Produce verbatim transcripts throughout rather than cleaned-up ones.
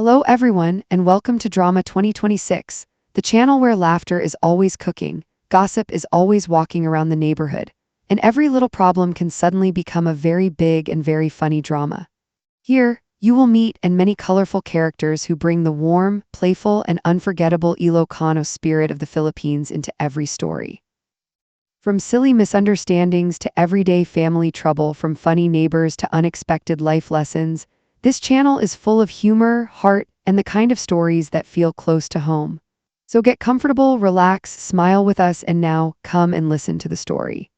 Hello, everyone, and welcome to Drama twenty twenty-six, the channel where laughter is always cooking, gossip is always walking around the neighborhood, and every little problem can suddenly become a very big and very funny drama. Here, you will meet and many colorful characters who bring the warm, playful, and unforgettable Ilocano spirit of the Philippines into every story. From silly misunderstandings to everyday family trouble, from funny neighbors to unexpected life lessons, this channel is full of humor, heart, and the kind of stories that feel close to home. So get comfortable, relax, smile with us, and now come and listen to the story.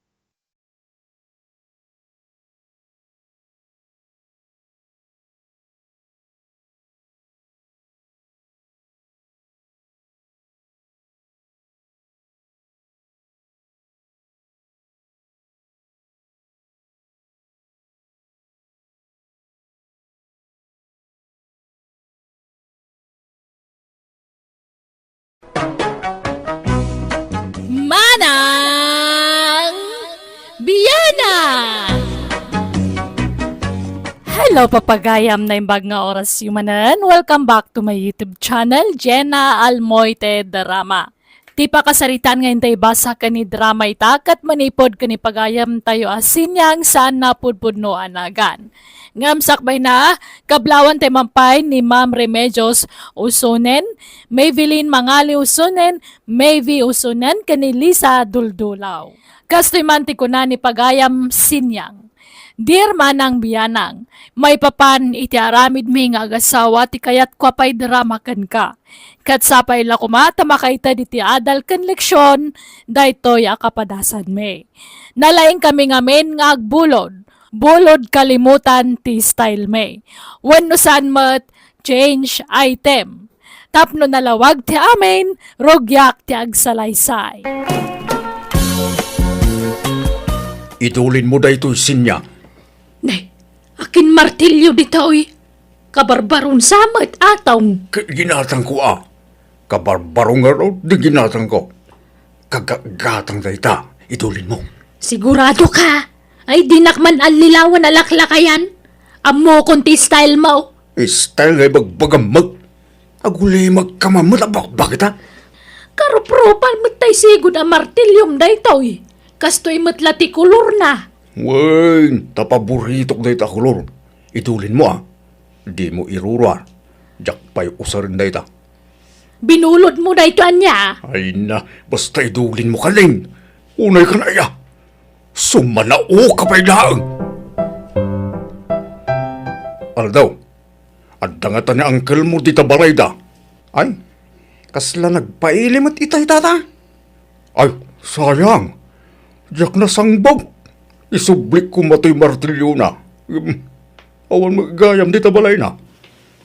Manang Biana! Hello, papagayam, naimbag nga orasyo manen. Welcome back to my YouTube channel, Jenna Almoite Drama. Ti pakasaritaan nga intay basa ken ni drama ita ket manipud ken ni pagayamtayo a Sinyang saan a pudpudno a nagan. Ngem sakbayna, kablaawan tay mampay ni Ma'am Remedios Usonen, Maybelline Mangali Usonen, Mayvi Usonen, ken ni Lisa Duldulaw. Kastoy man ti kuna ni pagayam Sinyang. Dear Manang Bianang, maipapan iti aramidmi nga agasawa ti kayatko a paidrama kenka. Ket sapay la koma ta makaited iti adal ken leksion daytoy a kapadasanmi. Nalaingkami ngamin nga agbulod, bulod kalimutan ti stylemi. Wenno saan met, change item. Tapno nalawag ti amin, rugiak ti agsalaysay. Idulinmo daytoy, Sinyang. Nay, akin martilyo ditoy? Kabarbaron sa met, atong. K-, ginatangko a. Kabarbaro ngarud ti ginatangko. Kagagatang dayta, idulinmo. Sigurado ka? Ay, dinak man allilawan a laklakayan. Ammokon ti style mo. Style nga ibagbagam met. Agulimag ka man met a bakbakit, a. Karuprupal met tay sigud a martilyom daytoy. Kastoy met la ti kolorna. Wen, ta paboritok dayta a kolor. Idulinmo, a. Dimo iruruar. Diak pay usaren dayta. Binulodmo daytoy ania? Ay na, basta idulinmo, Kaling. Unay ka na, aya. Sumanaoka pay laeng. Aldaw, adda ngata ni uncle mo dita balayda. Ay, kasla nagpaili met itay, tata. Ay, sayang. Diak nasangbag. Isublik koma toy martilyona. Em, awan met gayam dita balayna.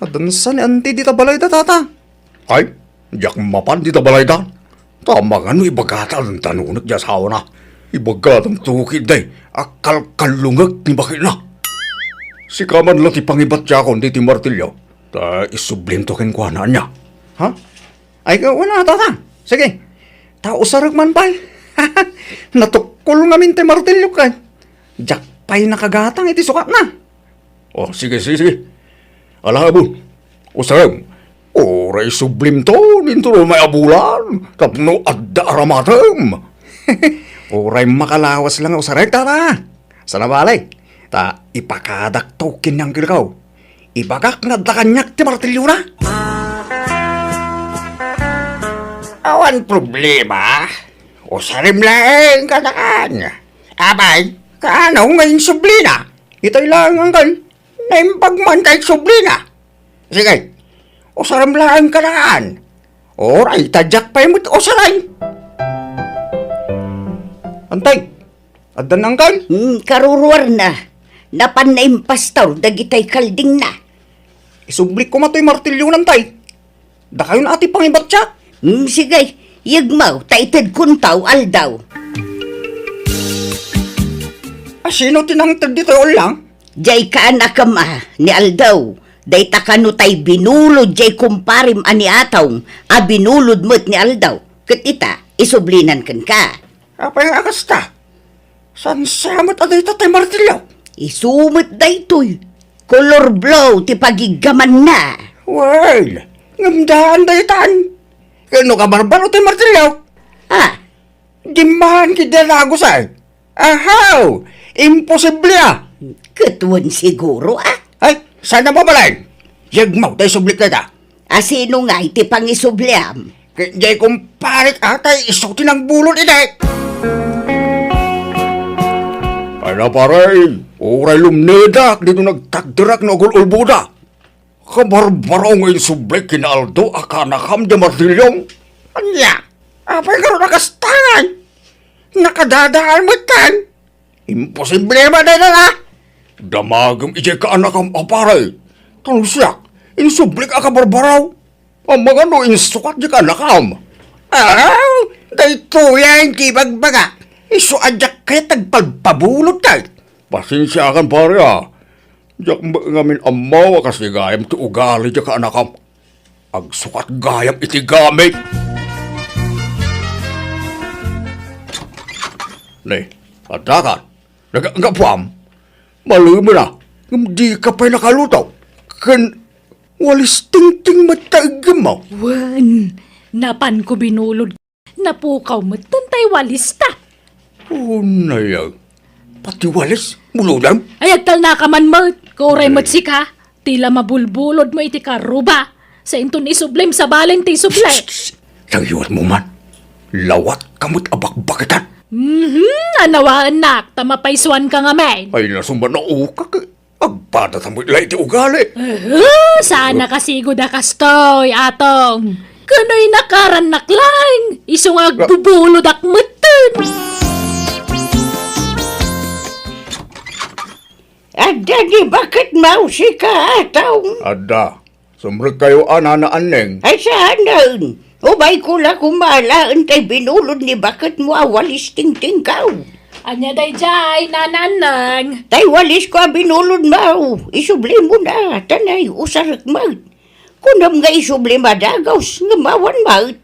Adda sa ni anti dita balayda, tata. Ay, diak mapan dita balayda. Ta mangano ibagata a dandanunek ti asawana. Ibagata a tukidday a kalkallungek ti baketna. Sika man la ti pangibatiakon diti martilyo. Ta isublimto kenkuana, ania? Ha? Ay, ka, wala, tata. Sige. Ta usarek man pay. Natukkol ngamin ti martilyo ken. Diak pay nakagatang iti sukatna. O, sige, sige, sige. Ala, Abon. Usarem. Uray sublimto, ninto no may abulan. Tapno adda aramatem. Uray makalawas lang usarek, tata. Sana bale. Ta ipakadakto ken ni uncle ko. Ibagak nga adda kaniak ti martilyona. Awan problema. Usarem laeng kanakan. Apay, kaano nga insublina? Itay laeng, uncle. Naimbag man ta insublina. Sige, usarem laeng kanakan. Uray, ta diak pay met usaren. Antay, addan, uncle? Hmm, karuruarna. Napanna impastor dagitay kaldingna. Isublik koma toy martilyona, tay. Dakayon a ti pangibatiak. Hmm, sige, yegmaw, ta itedkonto, Aldaw. A, sino ti nangted ditoy, Ullang? Diay kaanakem a ni Aldaw. Dayta kano tay binulod diay kumparem a ni Atong a binulod met ni Aldaw. Ket ita, isublinan kenka. Apay nga kasta? Saan sa met a dayta tay martilyo? Isu met daytoy. Color blue ti pagiggamanna. Well, ngem daan daytan. Ken no kabarbaro ti martilyo? Ah, dimmahan ketdi a dagus ay. Ahaw! Imposible a! Ket wen siguro a. Ay, saan a mabalin? Yegmaw ta isublik dayta. A sino ngay ti pangisubliam? Ket diay kumparek a tay isu ti nangbulod idi. Ay na, pare, uray lumnedak dito nagtagderak no agul-ulboda. Kabarbaro nga insubli ken Aldo a kaanakam diay martilyom. Ania? Apay ngarud a kasta ngay? Nakadadaan metten. Imposible a madaydan a. Damagem idiay kaanakam a pare. Ta no siak, insublik a kabarbaro. Amangan no insukat diay kaanakam. Aw, daytoyen ti ibagbaga. Isu a diak kayat agpalpabulod tay. Pasensiakan, pare, a. Diak met ngamin ammo a kasdi gayam ti ugali diay kaanakam. Agsukat gayam iti gamit. Ne, adda kan. Nag-, nagapuam. Malemen a. Ngem dika pay nakaluto. Ken walis tingting met ta iggemmo. Wen, napanko binulod. Napukaw metten tay walista. Unay a. Pati walis, bulodem? Ay, agtalnaka man met. Kuray met sika. Ti la mabulbulodmo iti karruba. Sainton isublim, sabalen ti isubli. Psst, psst. Lagiwatmo man. Lawatka met a bakbakitan. Mhm, anawaennak, ta mapaysuanka ngamin. Ay, nasumba, naukak. Agpadata met la iti ugali. Uhu, saan a kasigud a kastoy, Atong. Kanoy nakarannak laeng, isu nga agbubulodak metten. Adda ni baketmo, sika, Atong? Adda. Sumrekkayo a, Nana Anneng. Ay, saanen. Ubayko la koma alaen tay binulod ni baketmo a walis tingtingkaw. Ania daydiay, Nana Anneng? Tay walisko a binulodmo, isublimo na, ta nay usarek met. Kunam nga isublim a dagus, ngem awan met.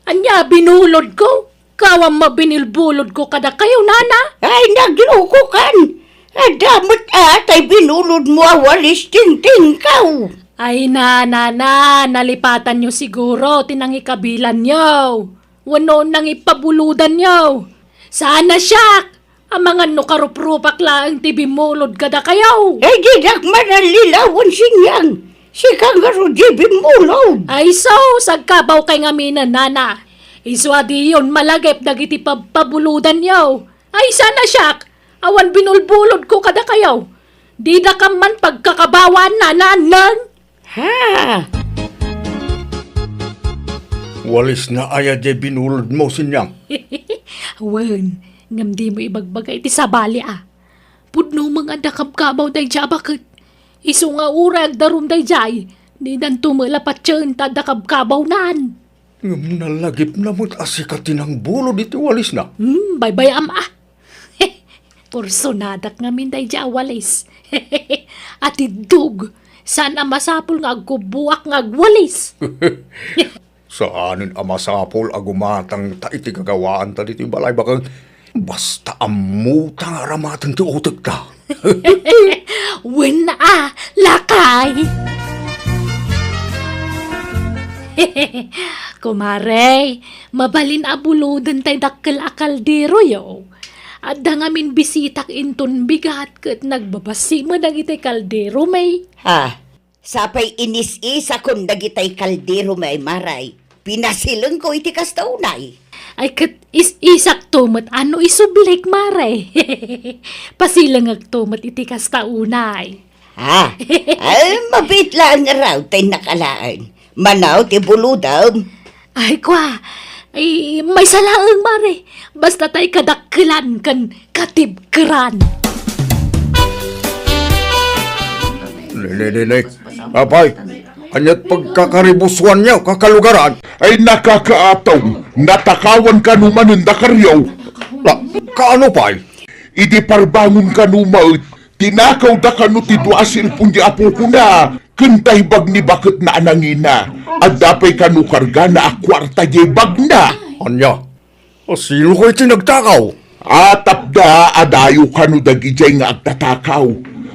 Ania a binulodko? Kawam a binulbulodko kadakayo, Nana? Ay, naglukokan! Adda met a tay binulodmo a walis tingtingkaw. Ay, Nana, nalipatanyo siguro ti nangikabilanyo wenno nangipabulodanyo. Saan a siak! Amangan no karuprupak laeng ti bimmulod kadakayo. Ay, dinak manallilaw, Sinyang. Sika ngarud ti bimmulod. Ay, sus, agkabawkay ngaminen, Nana. Isu a diyon malagip dagiti pabpabulodanyo. Ay, saan a siak, awan binulbulodko kadakayo. Didakam man pagkakabawaan, Nana Anneng. Ha? Walisna aya diay binulodmo, Sinyang? Wen, ngem dimo ibagbaga iti sabali a. Pudno met nga adda kabkabaw daydiay a baket. Isu nga uray agdarum daydiay, didanto met la patien ta adda kabkabawnan. Ngem nalagipna met a sika ti nangbulod iti walisna. Hmm, baybay-am a. Kursonadak ngamin daydiay a walis. Atiddog, saan a masapul nga agkubbuak nga agwalis. Saanen a masapul a gumatangta iti gagawaanta ditoy balay, baket basta ammota nga aramaten ti utekta. Wen a, lakay! Kumare, mabalin a buloden tay dakkel a kalderoyo. Adda ngamin bisitak inton bigat ket nagbabassi met dagiti kalderomi. Ha? Sapay inis-isakon dagitay kalderomi, Mare. Pinasilengko iti kasta unay. Ay, ket is-isakto met a no isublik, Mare. Pasilengekto met iti kasta unay. Ha? Ay, mabiit laeng ngarud tay nakalaan. Mano ti bulodem? Ay, kua. Ay, maysa laeng, Mare. Basta tay kadakkelan ken katibkeran. Ne, ne, ne, ne. Apay, ania't pagkakaribusuanyo, kakalugaran? Ay, nakakaatong, natakawan kano manen dakaryo. La, kaano pay? Idi parbangon kano met, tinakawda kano ti dua a cellphone di apokona, ken tay bag ni baketna a nangina. Adda pay kano kargana a kuarta diay bagna. Ania? A, sino kay ti nagtakaw? Atapda a dayo kano dagidiay nga agtatakaw.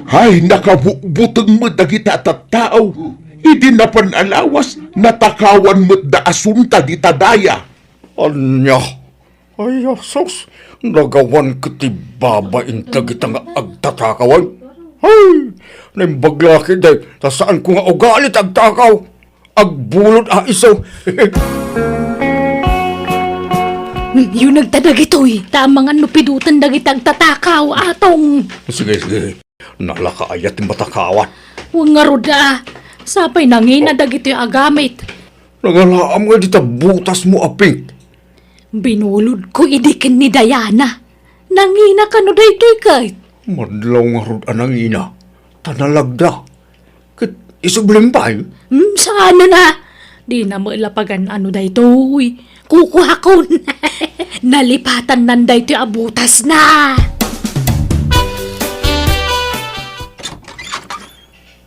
Ay, nakabukbuteng met dagita a tattao. Idi napan a lawas, natakawan met da a sunta dita daya. Ania? Ay, a sus, nagawan ket ti babain dagita nga agtatakaw. Ay, naimbag la ketdi, ta saanko nga ugali ti agtakaw. Agbulod a isu. Yunagta dagitoy, ta amangan no pidoten dagita agtatakaw, Atong. Sige, sige. Nalaka aya ti matakawan? Wen ngarud a, sapay nangina dagitoy a gamit. Nangalaam nga dita butasmo a pink. Binulodko idi ken ni Diana. Nangina kano daytoy ket? Madlaw ngarud a nangina, ta nalagda. Ket isublim pay? Hmm, saanen a. Dina met la pagan-ano daytoy. Kukuakon. Nalipatannan daytoy a butasna.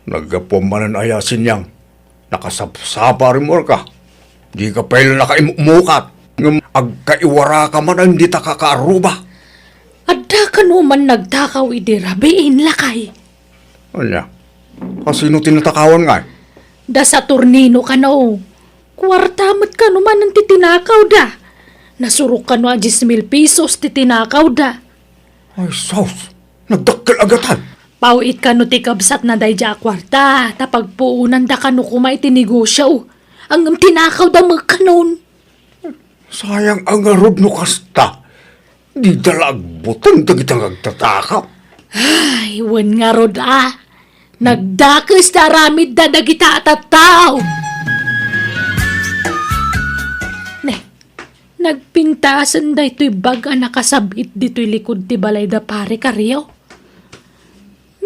Naggapuam manen aya, Sinyang? Nakasapsapa a rimmuarka. Dika pay la nakaimukmukat. Ngem agkaiwaraka manen dita kakaarruba. Adda kano man nagtakaw idi rabiin, lakay? Ania? Kasino ti natakawan ngay? Da Saturnino kano. Kuarta met kano manen ti tinakawda. Nasurok kano a dies mil pesos ti tinakawda. Ay, sus! Nagdakkel a gatad! Paw-it kano ti kabsatna daydiay a kuarta, ta pagpuonanda kano koma iti negosio. Ngem tinakawda met kanon. Sayang a ngarud no kasta. Dida la agbuteng dagita nga agtatakaw. Ay, wen ngarud a. Nagdakes ti aramidda dagita a tattao. Ne, nagpintasen daytoy bag a nakasab-it ditoy likud ti balay da Pare Kario.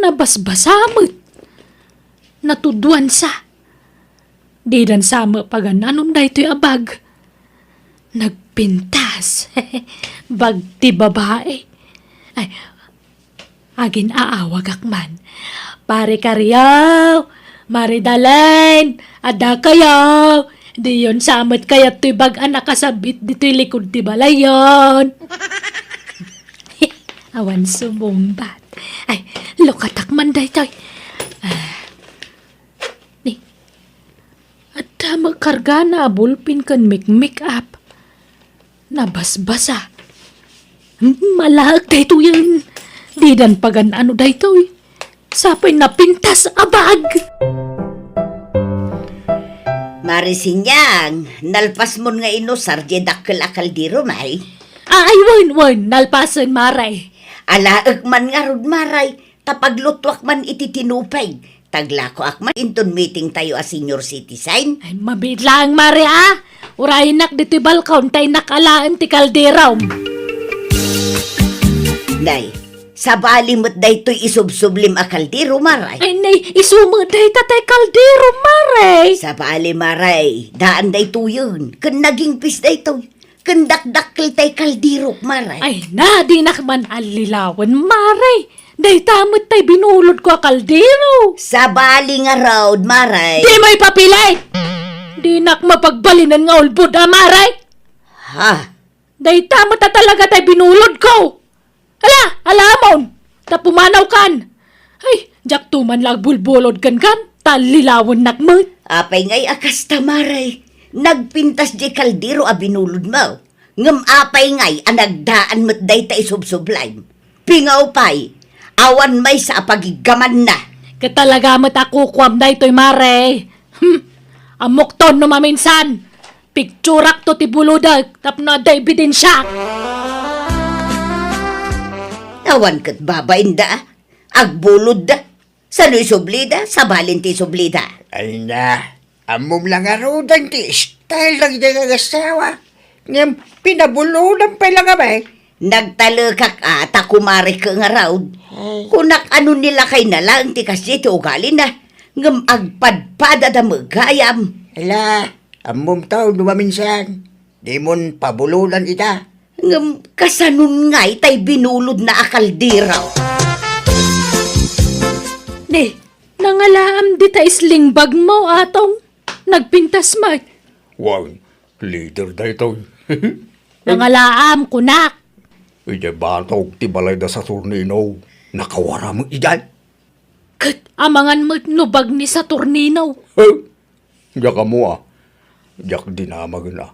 Nabasbasa met. Natuduansa. Didan sa met pagan-anon daytoy a bag. Nagpintas. Bag ti babae. Ay, agin-aawagak man. Pare Kario, Mare Dalen, adda kayo. Diyon sa met kayat toy bag a nakasab-it ditoy likud ti balayon. Awan sumungbat. Ay, lukatak man daytoy. Ah, ni, adda met kargana a bulpen ken make-up. Nabasbasa. Hmm, malaek daytoyen. Didan pagan-ano daytoy. Sapay napintas a bag. Mare Sinyang, nalpasmon nga inusar diay dakkel a kaldero, may? Ay, wen, wen, nalpasen, Mare. Alaek man ngarud, Mare. Ta paglutuak man iti tinupay, taglakoak man inton meeting tayo a senior citizen. Ay, mabiit laeng, Mare, a. Urayenak ditoy balkon ta innak alaen ti kalderom. Nay, sabali met daytoy isubsublim a kaldero, Mare. Ay, nay, isu met dayta tay kaldero, Mare. Sabali, Mare, daan daytoyen, ken nagingpis daytoy. Ken dakdakkel tay kalderok, Mare. Ay na, dinak man allilawen, Mare. Dayta met tay binulodko a kaldero. Sabali ngarud, Mare. Di may papili! Dinak mapagbalinen nga ulbod a, Mare. Ha? Dayta met a talaga tay binulodko. Ala, alamon, ta pumanawkan. Ay, diakto man la agbulbulod kenkan, ta allilawennak met. Apay ngay a kasta, Mare? Nagpintas diay kaldero a binulodmo. Ngem apay ngay a nagdaan met dayta isubsublim? Pingaw pay, awan maysa a pagiggamanna. Ket talaga met a kukuam daytoy, Mare. Hmm, ammokton no maminsan. Picturak to ti bulodek tapno adda ebidensiak. Awan ket babainda, agbulodda. Sano isublida? Sabalin ti isublida. Ay na, ammom la ngaruden ti style dagiti agassawa. Ngem pinabulodan pay la nga bay. Nagtalekak a ta kumarek ngarud. Ay. Kunak ano ni lakayna laeng ti kasdi ti ugalina. Ngem agpadpadada met gayam. Ala, ammom to no maminsan. Dimon pabulodan ita. Ngem kasanon ngay tay binulodna a kaldero? Ni, nangalaam dita sling bagmo, Atong. Nagpintas met. Wen, leader daytoy. Nangalaam, kunak. Idiay batog ti balay da Saturnino, nakawara met idiay. Ket amangan met no bag ni Saturnino. Huh? Diak ammo a. Diak dinamagen a.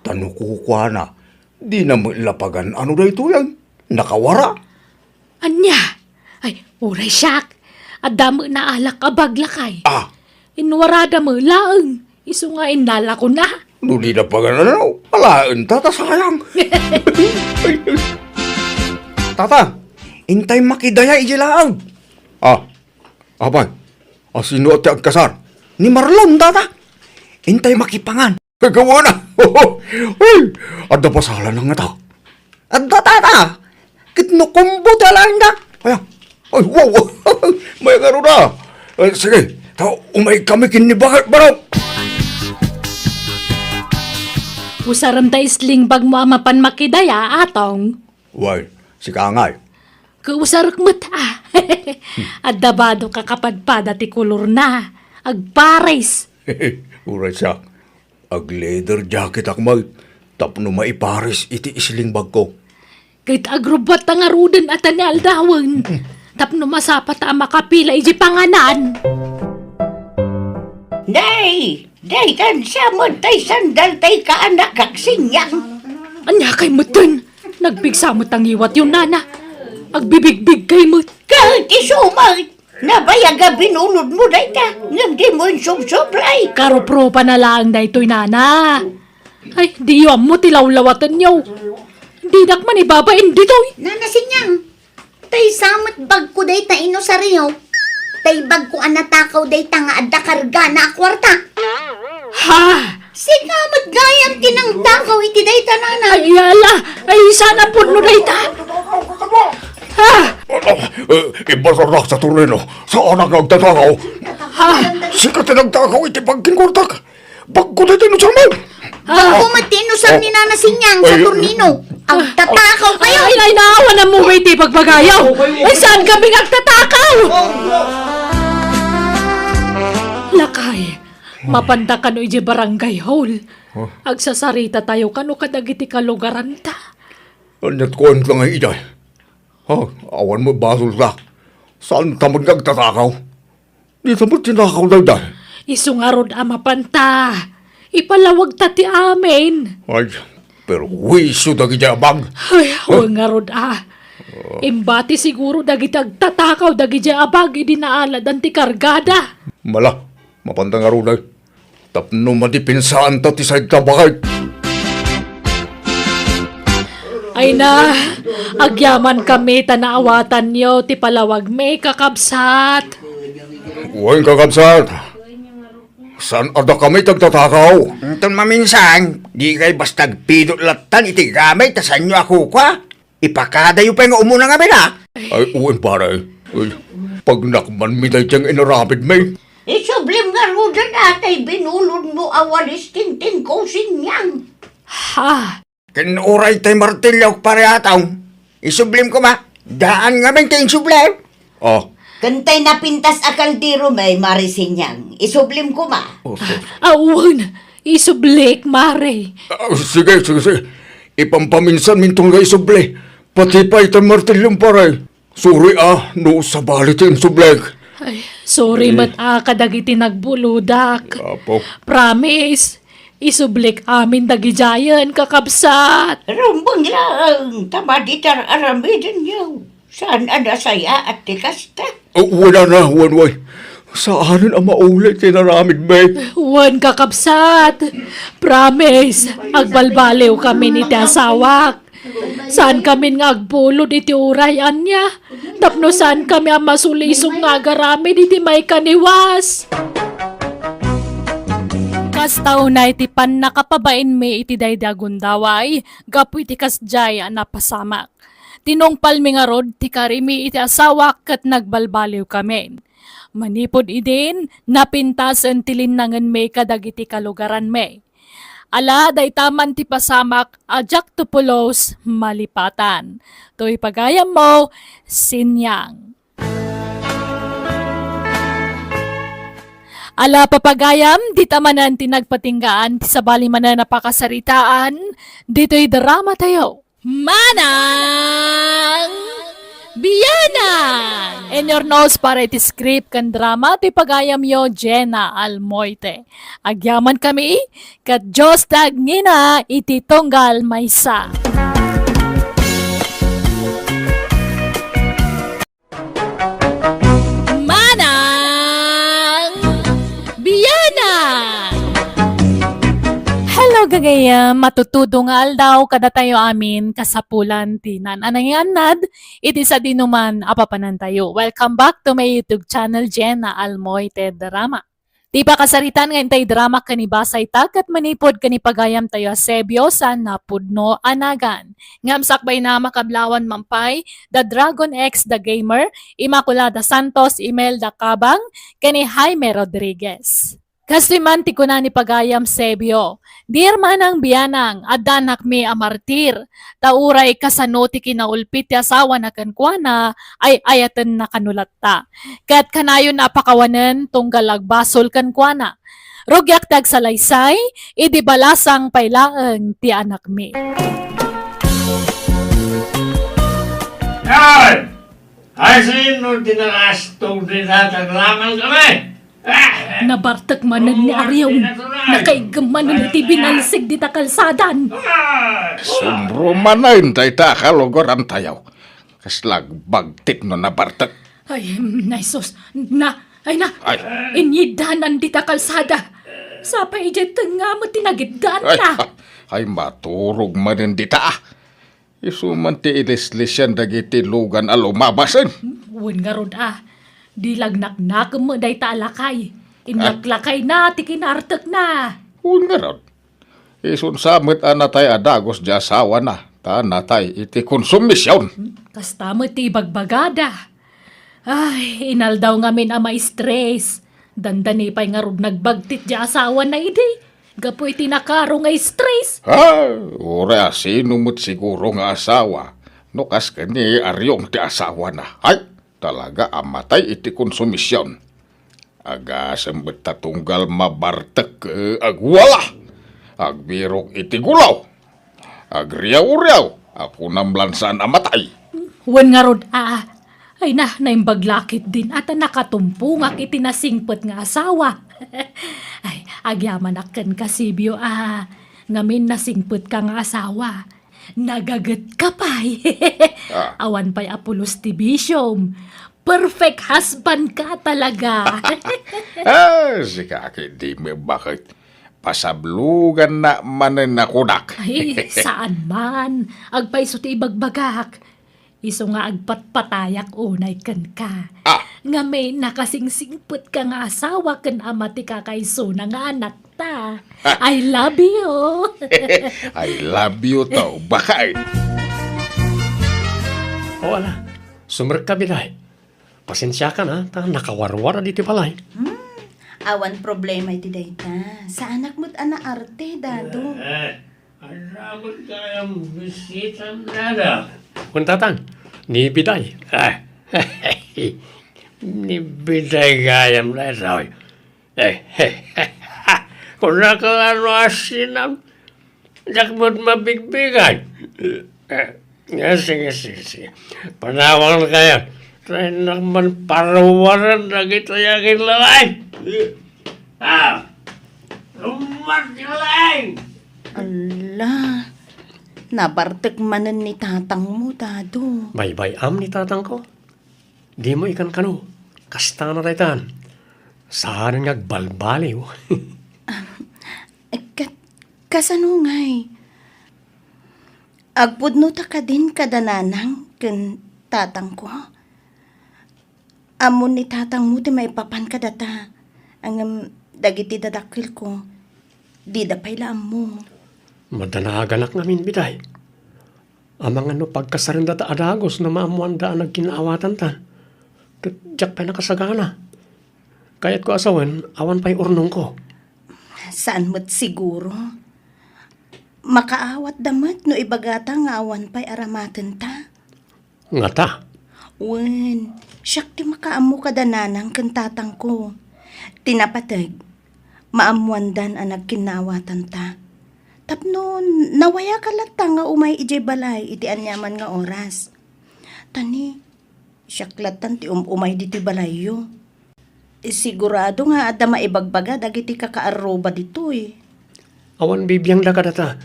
Ta no kukuana, dina met la pagan-ano daytoy ay nakawara. Ania? Ay, uray siak. Adda met naalak a bag lakay. Ah. Inwarada met laeng. Isu nga innalakon a. No dina pagan-ano, alaen ta, ta sayang. Tata, intay makidaya iti laeng. Ah, apay, asino ti agkasar? Ni Marlon, tata. Intay makipangan. Kagawaan a. Ay, adda pasalan nga ta. Adda, tata. Ket no kumbo ti alaenda. Ay, ay, wow. May ngarud a. Eh, sige, ta umay kami ken ni Bakit Barok. Usarem ta isling bagmo a mapan makidaya, Atong. Way, sika ngay. Kausarek met, ah. Adda bado kakapadpada ti kolorna. Agpares. Uray siak. Ag-leather jacketak met tapno maipares iti isling bagko. Ket agrubbuatta ngaruden a ta ni aldawen. Tapno masapata a makapila iti panganan. Nay! Daytan sa met tay sandal tay kaanak, Agsinyang. Ania kay metten? Nagpigsa met a ngiwatyo, nana. Agbibigbig kay met. Ket isu met, nabayag a binulodmo dayta, ngem dimo insubsublay. Karuprupana laeng daytoy, nana. Ay, diyo ammo ti lawlawatenyo. Dinak man ibabain ditoy. Nana Sinyang, tay sa met bagko dayta inusaryo. Tay bagko a natakaw dayta nga adda kargana a kuarta. Ha? Sika met gayam ti nangtakaw iti dayta, nana. Ay, ala! Ay, saan a pudno dayta? Ha? Eh, ibasarak, Saturnino. Saanak nga agtatakaw. Ha? Sika ti nagtakaw iti pagkinkuartak. Bagko dayta inusarmo. Bagko met ti inusar ni Nana Sinyang, Saturnino. Agtatakaw kayo. Ay, ay, naawan mo ba iti pagbagayo? Ay, saan kami agtatakaw? Lakay, mapanda kano iti barangay hall. Huh? Agsasarita tayo kano kadagiti kalugaranta. Aniat kuan ka nga iday? Ha? Awan mo basolta. Saan ta man nga agtatakaw? Dita met tinakaw daydiay. Isu ngarud a mapanta. Ipalawagta ti amin. Ay, perwisyo dagiti abag. Ay, wen ngarud a. Imbati siguro dagiti agtatakaw dagiti abag idi naaladan ti kargada. Mala, mapanta ngarud ay. Tapno madipensanta ti saydta baket. Ay na, agyaman kami ta naawatanyo ti palawagmi, kakabsat. Wen, kakabsat. Saan a dakami ti agtatakaw? Inton maminsan, di kay basta agpidot lattan iti gamit ta saanyo a kukua. Ipakadayo pay nga umuna ngamin, a? Ay, wen, pare. Ay, pagnakmanmi daydiay nga inaramidmi. Isublim ngaruden a tay binulodmo a walis tingtingko, Sinyang. Ha? Ken uray tay martiliok, pare Atong. Isublim koma. Daan ngamin ti insubli. Ah. Ken tay napintas a kaldero met, Mare Sinyang. Isublim koma. Oh, sus. Awan, isublik, Mare. Ah, sige, sige, sige. Ipampaminsanmi inton nga isubli. Pati pay tay martiliom, pare. Sorry, a, no sabali ti insublik. Ay, sorry met a kadagiti nagbulodak. Apo. Promise, isublik amin dagidiayen, kakabsat. Rumbeng laeng, ta madi ti ar-aramidenyo. Saan a nasayaat ti kasta? Oh, wala na, wen, wen. Saanen a mauli ti inaramidmi. Wen, kakabsat. Promise, agbalbaliwkamin iti asawak. Saankamin nga agbulod iti uray ania, tapno saankami a masulisog nga agaramid iti maikaniwas. Kasta unay ti pannakapabainmi iti daydi a gundaway gapu iti kasdiay a napasamak. Tinungpalmi ngarud ti karimi iti asawak ket nagbalbaliwkamin. Manipud idin, napintasen ti linnangenmi kadagiti kalugaranmi. Ala, dayta man ti pasamak a diak to pulos malipatan. Toy pagayammo, Sinyang. Ala, papagayam, dita manen ti nagpatinggaan ti sabali manen a pakasaritaan ditoy drama tayo. Manang Bianang! In your nose para iti script ken drama ti pagayamyo, Jenna Almoite. Agyamankami, ket Dios ti agngina iti tunggal maysa. Manang Biana! Hello, gagayam! Matutudo nga aldaw kadatayo amin, kasapulan ti naan-anay nga annad iti sadinoman a papanantayo. Welcome back to my YouTube channel, Jenna Almoite Drama. Ti pakasaritan nga intay drama ken ibasayta ket manipud ken ipagayamtayo a Sebio saan a pudno a nagan. Ngem sakbayna, makablawan man pay da Dragon X The Gamer, Immaculada Santos, Imelda Cabang, ken ni Jaime Rodriguez. Kastoy man ti kuna ni pagayam Sebio, "Dear Manang Bianang, adda anakmi a martir, ta uray kasano ti kinaulpit ti asawana kenkuana, ay-ayatenna kano latta. Ket kanayon a pakawanen tunggal agbasol kenkuana. Rugiak ti agsalaysay, idi balasang pay laeng ti anakmi." Ay! Ay, sino ti nakastog dita? Taglaman kami! Ah! Nabartek manen ni Arion. Nakaiggem manen iti binalsig dita kalsadan. Ah! Sumbro manen dayta a kalugarantayo. Kasla agbagtit no nabartek. Ay, mm, ay sus. Na, ay na. Ay. Inyiddanan dita kalsada. Sapay idiay tengnga met ti nagiddaanna. Ay, ay, maturog manen dita, ah. Isu man ti ilislisian dagiti lugan a lumabasen. Wen ngarud, a. Di lagnaknakem met dayta a lakay. Inlaklakayna ti kinartekna. Wen ngarud. Isun sa met a natay a dagus di asawana, ta natay iti konsumision. Hmm, kasta met ti ibagbagada. Ay, inaldaw ngamin a maistres. Dandani pay ngarud nagbagtit di asawana idi. Gapu iti nakaro nga istres. Ha? Uray a sino met siguro nga asawa, no kas ken ni Arion ti asawana. Ay, talaga a matay iti konsumision. Agasem met ta tunggal mabartek, eh, agwala. Agbirok iti gulaw. Agriaw-riaw. Akunam lan saan a matay. Wen ngarud, a. Ay na, naimbag la ketdin a ta nakatumpongak iti nasingpet nga asawa. Ay, agyamanak kenka, Sebio, a. Ngamin nasingpetka nga asawa. Nagagetka pay. Ah. Awan pay a pulos ti bisiom. Perfect husband ka talaga. Ah, sika ketdi met baket. Pasabloganna manen a kunak. Ay, saan man. Agpayso ti ibagbagak. Isu nga agpatpatayak unay kenka. Ah. Ngamin, nakasingsingpetka nga asawa ken ama ti kakaisuna nga anakta. Ah. I love you. I love you too, baket. O, ala, sumrekka, Biday. Pasensiakan, a, ta nakawarwar ditoy balay. Hmm, awan problema iti dayta. Saanak met a naarte, Dado. Eh, Adda met gayam bisitam, Dada. Wen, Tatang, ni Biday. Ah, ni Biday gayam daytoy. Eh, kunaka nga no asinam, diak met mabigbigay. Eh, nga, sige, sige, sige. Panawankayo. Tay nakman paruwaran dagitoy a kinlalay. Ah! Lummat ka laeng! Ala, nabartek manen ni tatangmo, Dado. Baybay-am ni tatangko. Dimo ikankano. Kasta na daytan. Saan nga agbalbaliw. Ket, kasano ngay? Agpudno ta kadin kada nanang ken tatangko? Ammon ni tatangmo ti maipapan kadata, ngem dagiti dadakkelko, dida pay la ammo. Madanaganak ngamin, Biday. Amangan no pagkasarendata a dagus no maammoanda a nagkinnaawatanta. Ket diak pay nakasagana. Kayatko a sawen, awan pay urnongko. Saan met siguro. Makaawatda met no ibagata nga awan pay aramatenta. Ngata? Wen, siak ti makaammo kada nanang ken tatangko. Ti napateg, maammoandan a nagkinnaawatanta. Tapno nawayaka latta nga umay idiay balay iti aniaman nga oras. Ta ni, Siak lattan ti um-umay ditoy balayyo. Sigurado nga adda maibagbaga dagiti kakaarruba ditoy. Awan bibiangda kadata.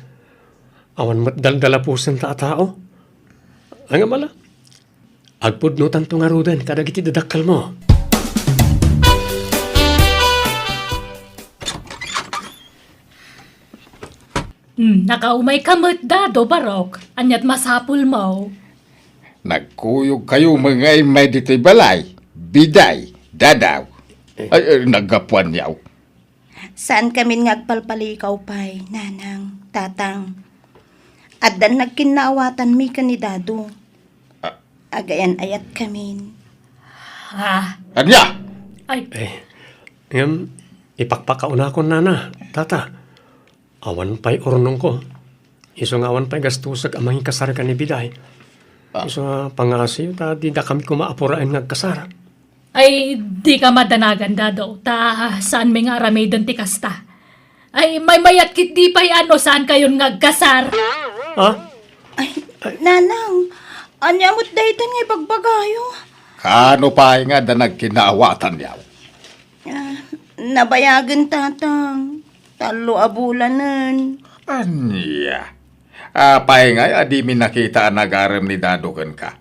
Awan met daldalapusenta a tao. Ay nga mala, agpudnotanto ngaruden kadagiti dadakkelmo. Hmm, nakaumayka met, Dado, Barok. Aniat masapulmo? Nagkuyogkayo met nga immay ditoy balay, Biday, Dadaw. Eh. Ay, ay, naggapuanyo. Saankamin nga agpalpalikaw pay, Nanang, Tatang. Addan nagkinnaawatanmi ken ni Dado. Ah. Agayan-ayatkamin. Ah. Ania? Ay. Eh, ngem, ipakpakaunakon, Nana, Tata. Awan pay urnongko. Isu nga awan pay gastusek a mangikasar ken ni Biday. Ah. Isu nga pangaasiyo ta didakami koma apuraen nga agkasar. Ay, dika madanagan, Dado, ta saanmi nga aramiden ti kasta. Ay, maymayat ketdi pay a no saankayon nga agkasar. Ha? Ay, Nanang, ania met daytan nga ibagbagayo? Kaano pay nga adda nagkinnaawatanyo? Ah, nabayagen, Tatang. Tallo a bulanen. Ania? Apay ngay a dimi nakita a nagarem ni Dado kenka?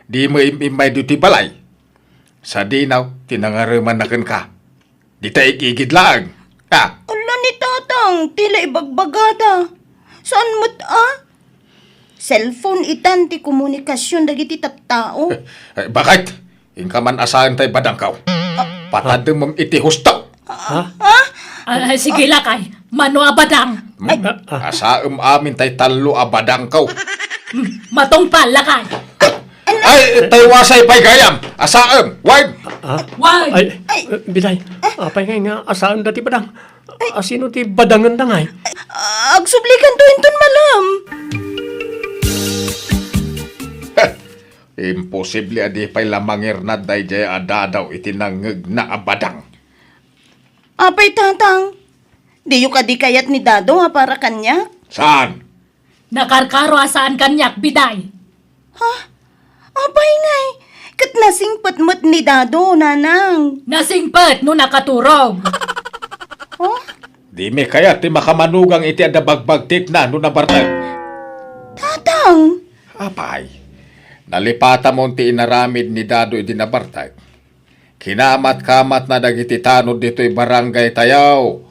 Dimo im-immay ditoy balay? Sadino ti nangaremanna kenka? Dita igigid laeng. Ah. Ala ni Tatang, ti la ibagbagada. Saan met a? Cellphone itan ti komunikasion dagiti tattao. Eh, eh, bakit? Inka man a saen tay badangko. Ah. Patademem iti husto. Ha? Ah, ah, sige, lakay. Mano a badang? Hmm? Ay. Ah, ah. Asaem amin tay tallo a badangko. Hmm, matungpal, lakay. Ay, tay wasay pay gayam. Asaem, wine. Ah? Wine. Ay, ay. Eh, Biday, apay ngay nga asaen dati badang? Asino ti badangen da ngay? Ah, agsublikanto inton malem. Heh, imposible a di pay la mangirnad daydiay a Dadaw iti nangngegna a badang. Apay, Tatang? Diyo kadi kayat ni Dado a para kaniak? Saan? Nakarkaro a saan kaniak, Biday. Ha? Apay ngay, ket nasingpet met ni Dado, Nanang. Nasingpet no nakaturog. Oh? Dimi kayat ti makamanugang iti adda bagbagtikna no nabartek. Tatang! Apay, nalipatamon ti inaramid ni Dado idi nabartek. Kinamat-kamatna dagiti tanod ditoy barangay tayo.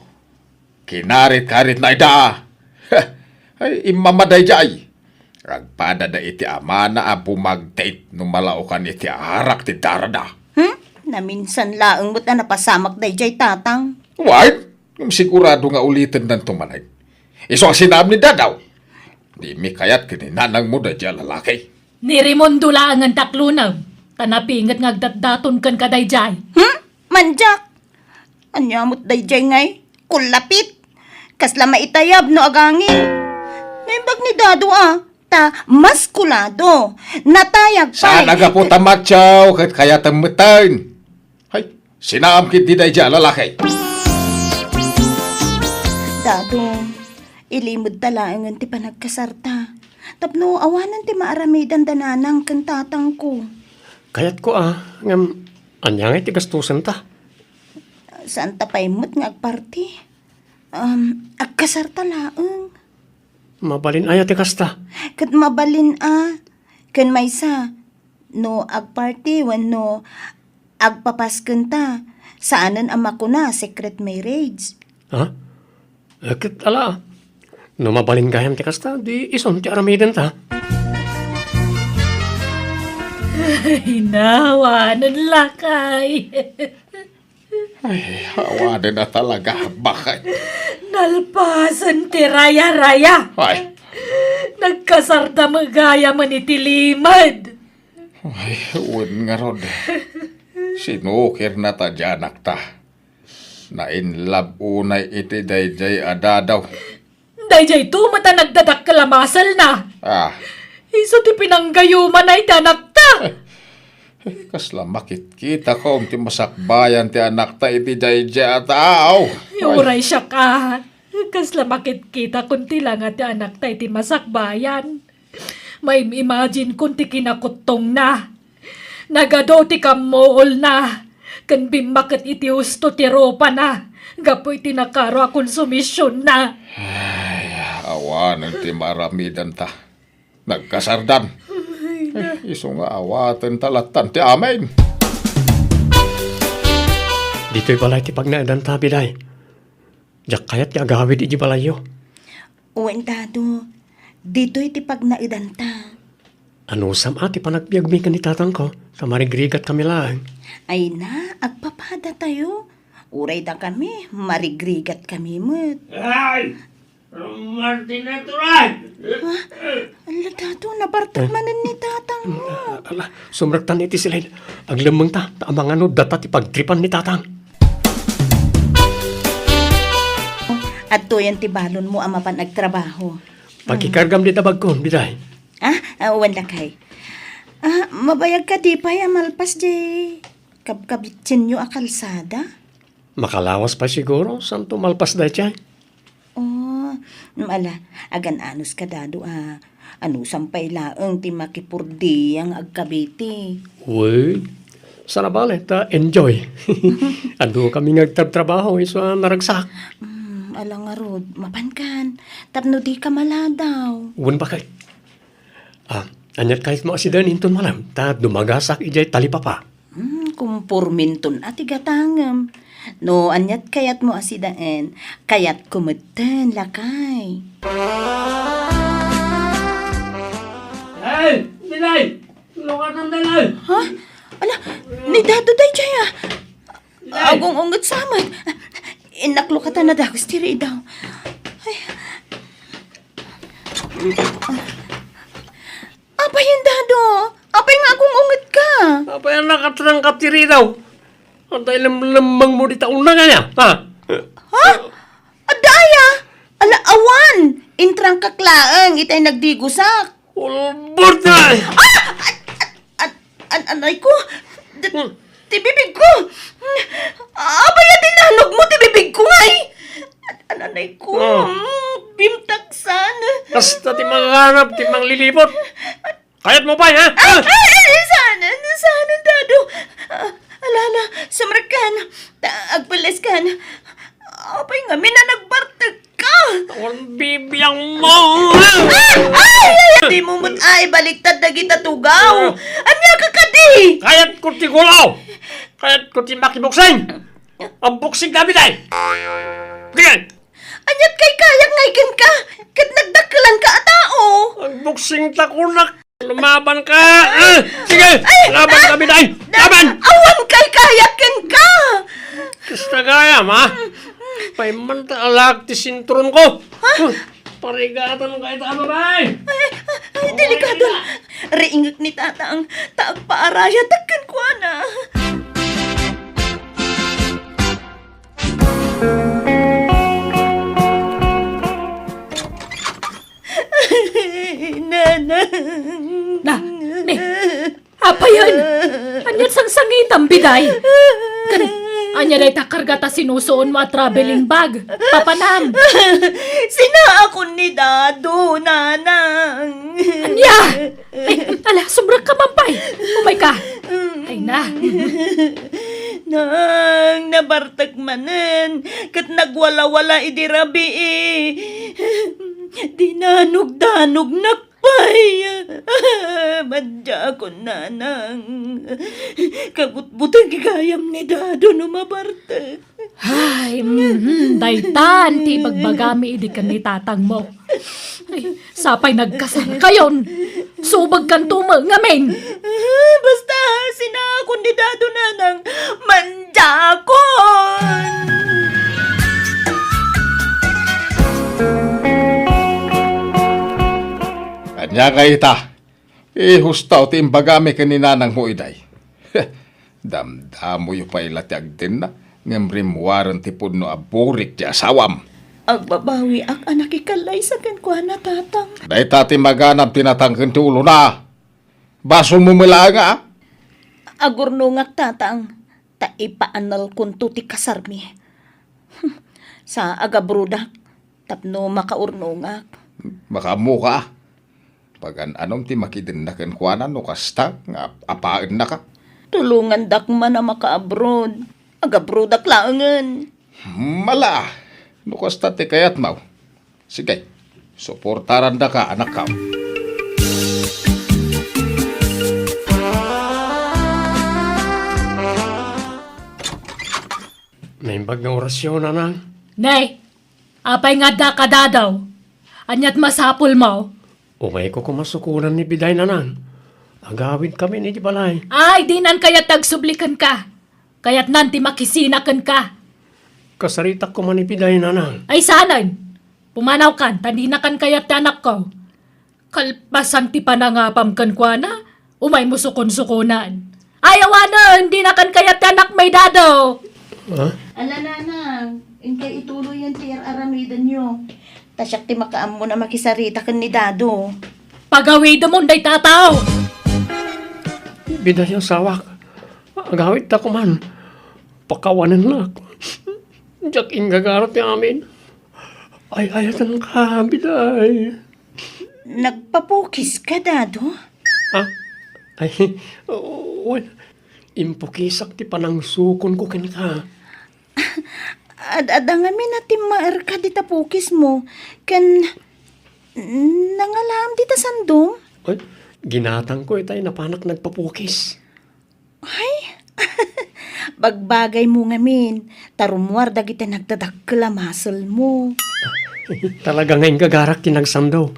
Kinarit-karitna ida. Ay, immama daydiay. Agpadada iti amana a bumagtit no malaokan iti arak ti darada. Hmm? Naminsan laeng met a napasamak daydiay, Tatang. Wait, ngem sigurado nga ulitennanto manen. Isu a sinaam ni Dadaw. Dimi kayat ken ni nanangmo daydiay a lalaki. Ni Raimundo laengen ti aklunem, ta napinget nga agdatdaton kenka daydiay. Hmm? Mandiak! Ania met daydiay ngay? Kullapit! Kasla maitayab no agangin. Naimbag ni Dado a, ta maskulado. Natayag pay. Saan a gapu ta macho ket kayatem metten. Hay, sinaam ketdi daydiay a lalaki. Dado, ilimedta laengen ti panagkasarta. Tapno awanen ti maaramidanda nanang ken tatangko. Kayatko a, ngem ania ngay ti gastusenta? Saanta pay met nga agparti. Um, agkasarta laeng. Mabalin aya ti kasta? Ket mabalin a. Ken maysa, no agparti wenno agpapaskenta, saanen a makuna a secret marriage. Ha? Eh, ket ala, no mabalin gayam ti kasta, di isun ti aramidenta. Ay, nawanen lakay. Ay, awanen a talaga, bakit? Nalpasen ti raya-raya. Ay. Nagkasarda met gayam iti limed. Ay, wen ngarud. Sinukirna ta diay anakta. Na-in love unay iti daydiay a Dadaw. Daydiayto met a nagdadakkel a maselna. Ah. Isu ti pinanggayumana iti anakta. Kasla makitkitakon ti masakbayan ti anakta iti daydiay a tao. Ay. Uray siak a. Kasla makitkitakon ti langa ti anakta iti masakbayan. Maim-imaginekon ti kinakutongna. Nagadu ti kammuolna, ken bimmaket iti husto ti rupana gapu iti nakaro a konsumisionna. Ay, awanen ti maaramidanta. Nagkasardan. Ay, na. Eh, isu nga awaten ta lattan ti amin. Ditoy balay ti pagnaedanta, Biday. Diak kayat ti agawid iti balayyo. Wen, Dado. Ditoy ti pagnaedanta. Anusam a ti panagbiagmi ken ni tatangko, ta marigrigat kami laeng. Ay na, agpapadatayo. Uray dakami, marigrigat kami met. Ay! Martina turay! Ha? Ala, Dado, nabartek manen ni tatang mo. Ala, sumrektan iti silid. Aglemmengta, ta amangan no data ti pagtripan ni tatang. Adtoyen ti balonmo a mapan agtrabaho. Pakikargam di tabagko, Biday. Ah, ah, wen, lakay. Ah, mabayag kadi pay a malpas di kabkabitsenyo a kalsada? Makalawas pay siguro, santo malpas daytoy. Oh, mm, ala, agan-anos ka, Dado, a. Anusam pay laeng ti makipurdiya nga agkabiti. Wen, saan a bale, ta enjoy. Adu kami nga agtrabtrabaho, isu a naragsak. Mm, ala ngarud, mapankan, tapno dika maladaw. Wen, bakit? Ah, aniat kayatmo a sidaen inton malem, ta dumagasak idiay talipapa. Hmm, kumporminton a ti gatangem. No aniat kayatmo a sidaen, kayatko metten, lakay. Ay, Dilay! Lukatan, Dilay! Ha? Ala, ni Dado daytoy, ah. Dilay! Agung-unget sa met. Innak lukatan a dagus ti ridaw. Ay. Apay, Dado? Apay nga agung-unget ka? Apay a nakatrangkap ti ridaw? Anta ilemlemmengmo dita unna kaniak, ha? Ha? Adda aya? Ala, awan! Intrangkak laeng itay nagdigusak. Ulbod na! Ah! An-, an-, an-, anay ko! D-, Hmm. Ti bibig ko! Apay a dinanogmo ti bibig ko, ngay? An-, ananay ko, Oh. mm, bimtaksan. Kasta ti manganap, ti manglilibot. Kayatmo pay, ha? Ay, Ha? ay, ay, saan, saan, Dado? Ah, ala, ala, sumrekkan. Ta-, agpelleskan. Apay ngamin a nagbartek ka? Awan bibiang mo! Ah! Ay, ay, ay! Di mo met ay baliktad dagita tugaw. Ah. Ania ka kadi? Kayatko ti gulaw! Kayatko ti makiboksing! Agboksing kami, day! Sige! Aniat kay kayak ngay kenka? Ket nagdakkelanka a tao. Agboksing ta kunak. Lumaban ka! Ah! Sige! Ay! Laban Ah! kami, day! Da-, Laban! Awan kay kayak kenka! Kasta gayam, ha? Paimmanta alak ti sinturon ko! Ha? Huh, parigatan ka ita, babae! Ay, ay, delikado. Riingek ni tatang, ta agpaarayatek kenkuana. Nanang. Na, ni, apayen? Aniat sangsangitam, Biday? Ken, ania dayta karga ta sinusuonmo a traveling bag? Papanam? Sinaakon ni Dado, Nanang. Ania? Ay, ala, sumrekka man pay. Umayka. Ay na. Nang, nabartek manen, ket nagwalawala idi rabii. Dinanogdanognak pay. Madiakon, Nanang. Kabutbuteng gayam ni Dado no mabartek. Ay, mhm, daytan ti ibagbagami idi ken ni tatangmo. Ay, sapay nagkasarkayon. Subagkanto met ngamin. Basta, sinaakon ni Dado, Nanang, mandiakon. Ania kayta? Ihustaw ti imbagami ken ni nanangmo, iday. Damdamoyo pay la ti agdenna, ngem rimmuaren ti pudno a burik ti asawam. Agbabawiak a nakikallaysa kenkuana, Tatang. Dayta ti maganab ti natangken ti ulona. Basolmo met laeng, a? Agurnongak, Tatang, ta ipaanelkonto ti kasarmi. Sa agabrodak tapno makaurnongak. Makaammoka. Pagan-anom ti makidenna kenkuana no kasta nga ap-, apaennaka? Tulongandak man a maka-abroad. Agabroadak laengen. Mala, no kasta ti kayatmo. Sige, suportarandaka, anakko. Naimbag nga orasyon, Nanang. Nay, apay nga adda ka, Dado? Aniat masapulmo? Umayko koma sukonan ni Biday, Nanang. Agawidkami iti balay. Ay, dinan kayat ti agsubli kenka. Kayatnan ti makisina kenka. Kasaritak koma ni Biday, Nanang. Ay, saanen? Pumanawkan, ta dinakan kayat ti anakko. Kalpasan ti panangapam kenkuana, umaymo sukon-sukonan. Ay, awanen, dinakan kayat ti anakmi, Dado. Ha? Ala, Nanang, inkay ituloyen ti ar-aramidenyo. Ta siak ti makaammon a makisarita ken ni Dado. Pagawidemon dayta a tao. Biday, asawak. Agawidta koman. Pakawanennak. Diak inggagara ti amin. Ay-ayatenka, Biday. Nagpapukiska, Dado? Ah? Ay, wen, impukisak ti panangsukonko kenka. Ad-adda ngamin a timmaerka dita pukismo, ken nangalaam dita sandom? Ay, ginatangko itay napanak nagpapukis. Ay, bagbagaymo ngamin, ta rummuar dagiti nagdadakkel a muscle-mo. Talaga nga inggagarak ti nagsando.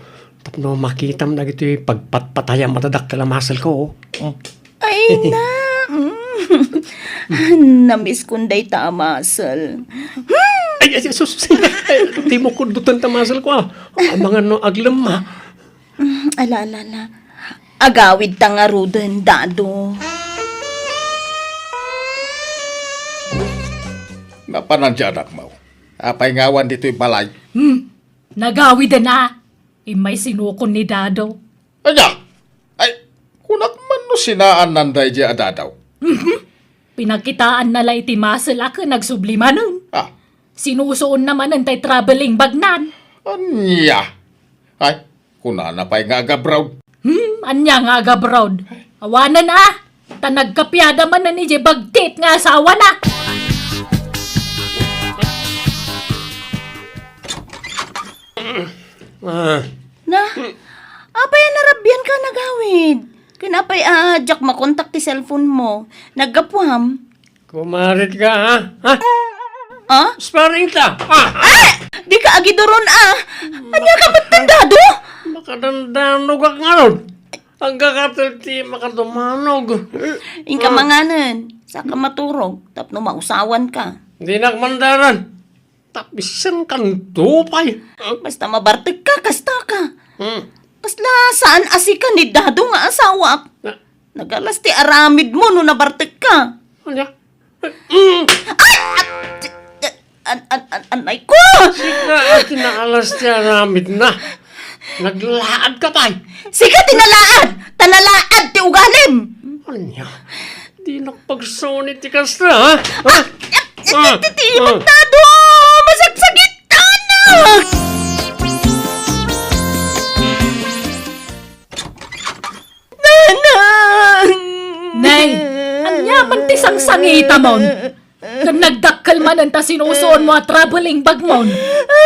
Tapno makitam dagitoy pagpatpatayam a dadakkel a muscle-ko, oh. Mm. Ay, na, mm. Namiskon dayta a muscle. Ay, ay, sus, ay, di mo kudutan ta muscle-ko, ah. Amangan no aglemma. Mm, ala, ala, ala. Agawidta ngaruden, Dado. Napanan ti anakmo. Apay nga awan ditoy balay? Hmm, nagawiden a. Immay sinukon ni Dado. Ania? Ay, kunak man no sinaannan daydiay a Dado. Mhm. Pinakitaanna la iti muscle a ken agsubli manen. Ah. Sinusuonna manen tay traveling bagnan. Ania? Ay, kunana pay nga agabroad. Hmm, ania nga agabroad? Awanen a, ta nagkapiada manen idiay bagtit nga asawana. Ah. Na, apay a narabianka a nagawid? Ken apay a diak makontak ti cellphone-mo? Naggapuam? Kumarit ka, ha? Ha? Ah? Sparring ta, ha? Ah! Dika agiduron, ah! Ania ka met, Dado? Makadandanogak ngarud. Agkakatel ti makadumanog. Inka manganen, saka maturog, tapno mausawanka. Dinak mandaran. Tapisenkanto pay. Basta mabartekka, kastaka. Hmm. Kasla saan a sika ni Dado nga asawak. Na- Nagalas ti aramidmo no nabartekka. Ania? Mm. Ay! At, an, an, an, anay ko! Sika a ti naalas ti aramidna. Naglaad ka pay. Sika ti nalaad! Ta nalaad ti ugalim! Ania? Dinak pagsao ni ti kasta, ha? Ha? Ah, ah, ah. Titimak na do! Masagsagitan na! Nanang! Nay, ania man ti sangsangitamon? Ken nagdakkel manen ta sinusuonmo a traveling bagmon.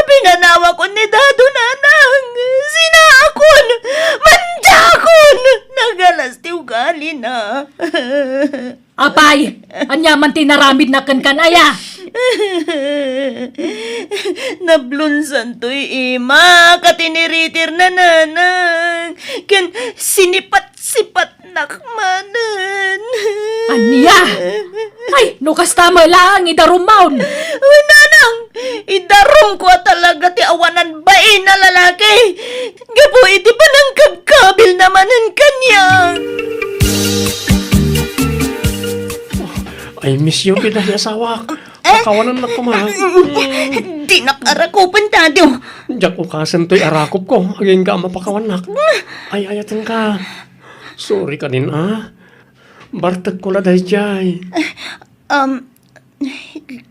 Pinanawakon ni Dado, Nanang. Sinaakon! Mandiakon! Nagalas ti ugalina. Apay, ania man ti naramidna kenka, aya? Nablonsantoy imak a tiniritirna, Nanang. Ken sinipat-sipatnak manen. Ania? Ay, no kasta met laeng, idarumon. Uy, Nanang, idarumko a talaga ti awanan bain a lalaki. Gapu iti panangkabkabilna manen kaniak. I miss you, Biday, asawak. Eh? Pakawanennak koma. Dinak arakupen, Dado. Diak ukasen toy arakupko, agingga a mapakawannak. Ay-ayatenka. Sorry kadin, ah. Bartekko la daydiay. Um,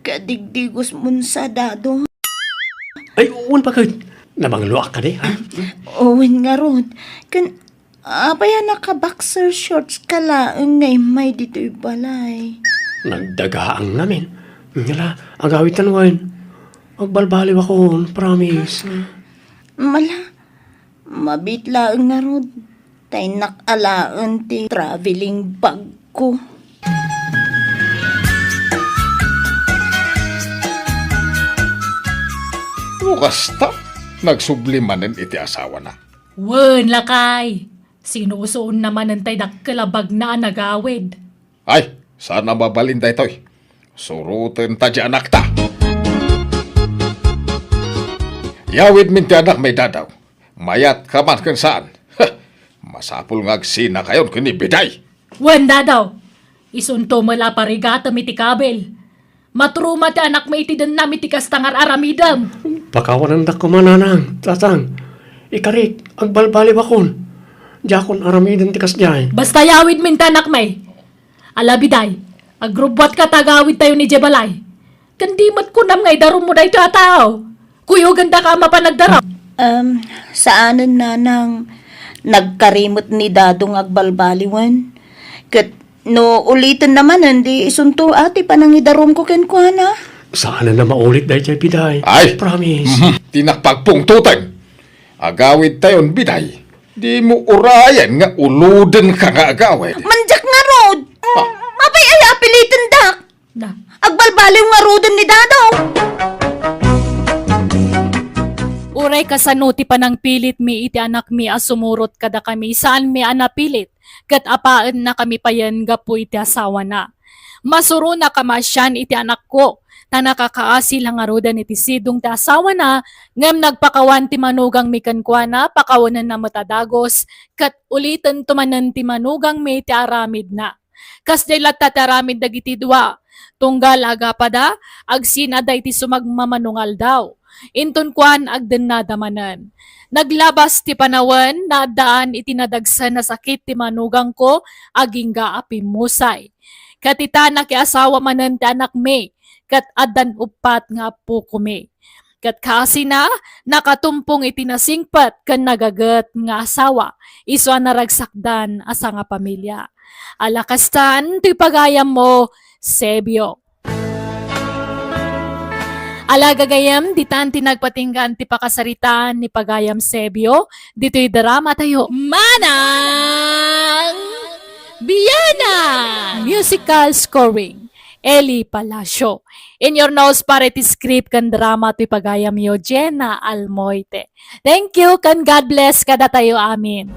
kadigdigos mon sa, Dado. Ay, wen paket. Nabangloak kadi, ha? Wen ngarud. Ken, Apay a naka-boxer shorts ka laeng nga immay ditoy balay? Nagdagaang ngamin. Ngala, agawid tan wen. Agbaliwakon, promise. Mala, mabiit laeng ngarud. Ta innak alaen ti traveling bag ko. No kasta, nagsubli manen iti asawana. Wen, lakay. Sinusuonna manen tay dakkel a bagna a nagawid. Ay, saan a mabalin daytoy. Surotenta ti anakta. Yawidmin ti anakmi, Dadaw. Mayatka man ken saan. Heh, masapul nga agsinakayon ken ni Biday. Wen, Dadaw. Isunto met la parigatem iti kabil. Maturuma ti anakmi iti dennam iti kasta nga ar-aramidem. Pakawanandak koma, Nanang, Tatang. Ikarik, agbalbaliwakon. Diakon aramiden ti kasdiay. Basta yawidmin ti anakmi. Ala, Biday, agrubbuatka ta agawidtayon idiay balay. Ken di met kunam nga idarummo daytoy a tao. Kuyogandaka a mapan agdarum. Um, saanen, Nanang, nagkari met ni Dado nga agbalbaliwen. Ket no ulitenna manen, di isunto a ti panangidarumko kenkuana. Saanen a maulit daytoy, Biday. Ay! Promise. Mhm. Ti nakpagpungtoten. Agawidtayon, Biday. Dimo urayen nga ulodenka nga agawid. Mandiak ngarud. Ah. Apay aya a pilitendak? Na. Agbalbaliw ngaruden ni Dado. Uray kasano ti panangpilitmi iti anakmi a sumurot kadakami, saanmi a napilit, ket apaennakami payen gapu iti asawana. Masurona kamasian iti anakko, ta nakakaasi la ngaruden iti sidong ti asawana, ngem nagpakawan ti manugangmi kenkuana, pakawanenna met a dagus, ket ulitento manen ti manugangmi ti aramidna. Kasdiay latta ti aramid dagiti dua. Tunggal agapada, agsinada iti sumagmamano nga aldaw. Inton kuan, agdennada manen. Naglabas ti panawen, naaddaan iti nadagsen a sakit ti manugangko, agingga a pimmusay. Ket ita, nakiasawa manen ti anakmi, ket addan uppat nga appokomi. Ket kaasina, nakatumpong iti nasingpet ken nagaget nga asawa, isu a naragsakdan a sangapamilia. Ala kastan ti pagayammo, Sebio. Ala gagayem, ditan ti nagpatinggaan ti pakasaritaan ni pagayam Sebio, ditoy drama tayo. Manang Biana! Musical scoring, Eli Palacio. In your nose, para iti script ken drama toy pagayamyo, Jenna Almoite. Thank you, ken God bless kadatayo amin.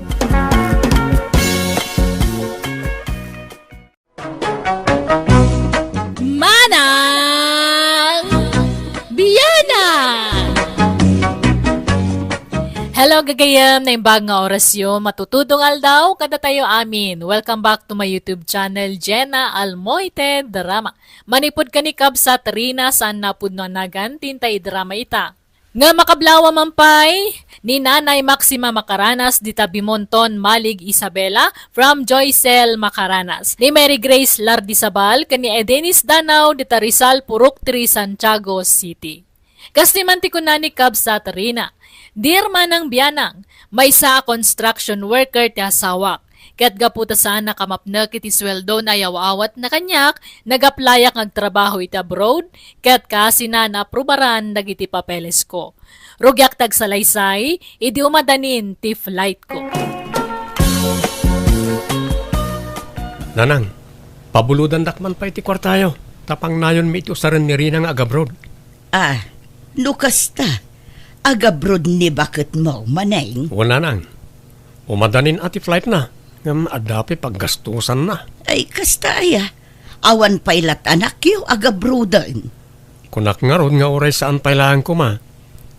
Manang Biana! Hello, gagayem, naimbag nga orasyo, matutudong aldaw kadatayo amin. Welcome back to my YouTube channel, Jenna Almoite Drama. Manipud ken ni Kabsat Rina, saan napudno a nagan ti intay drama ita. Nga makablawa man pay, ni Nanay Maxima Macaranas, dita Bimonton, Malig, Isabela, from Joycel Macaranas, ni Mary Grace Lardizabal, ken ni Edenis Danao, dita Rizal, Purok three, Santiago City. Kas ni man ti kuna ni Kabsat Rina, Dear Manang Bianang, maysa a construction worker ti asawak. Ket gapu ta saan a kamapnek iti sueldona a yaw-awatna kaniak, nag-applyak nga agtrabaho iti abroad, ket kaasina naaprubaran dagiti papelesko. Rugiak ti agsalaysay idi umadanin ti flightko. Nanang, pabulodandak man pay ti kuartayo, ta pangnayonmi iti usaren ni Rina nga agabroad. Ah, no kasta, agabroad ni baketmo, Maneng? Wen, Nanang. Umadanin a ti flightna, ngem adda pay paggastusanna. Ay, kasta aya. Awan pay lat anakyo agabroaden. Kunak ngarud nga uray saan pay laeng koma,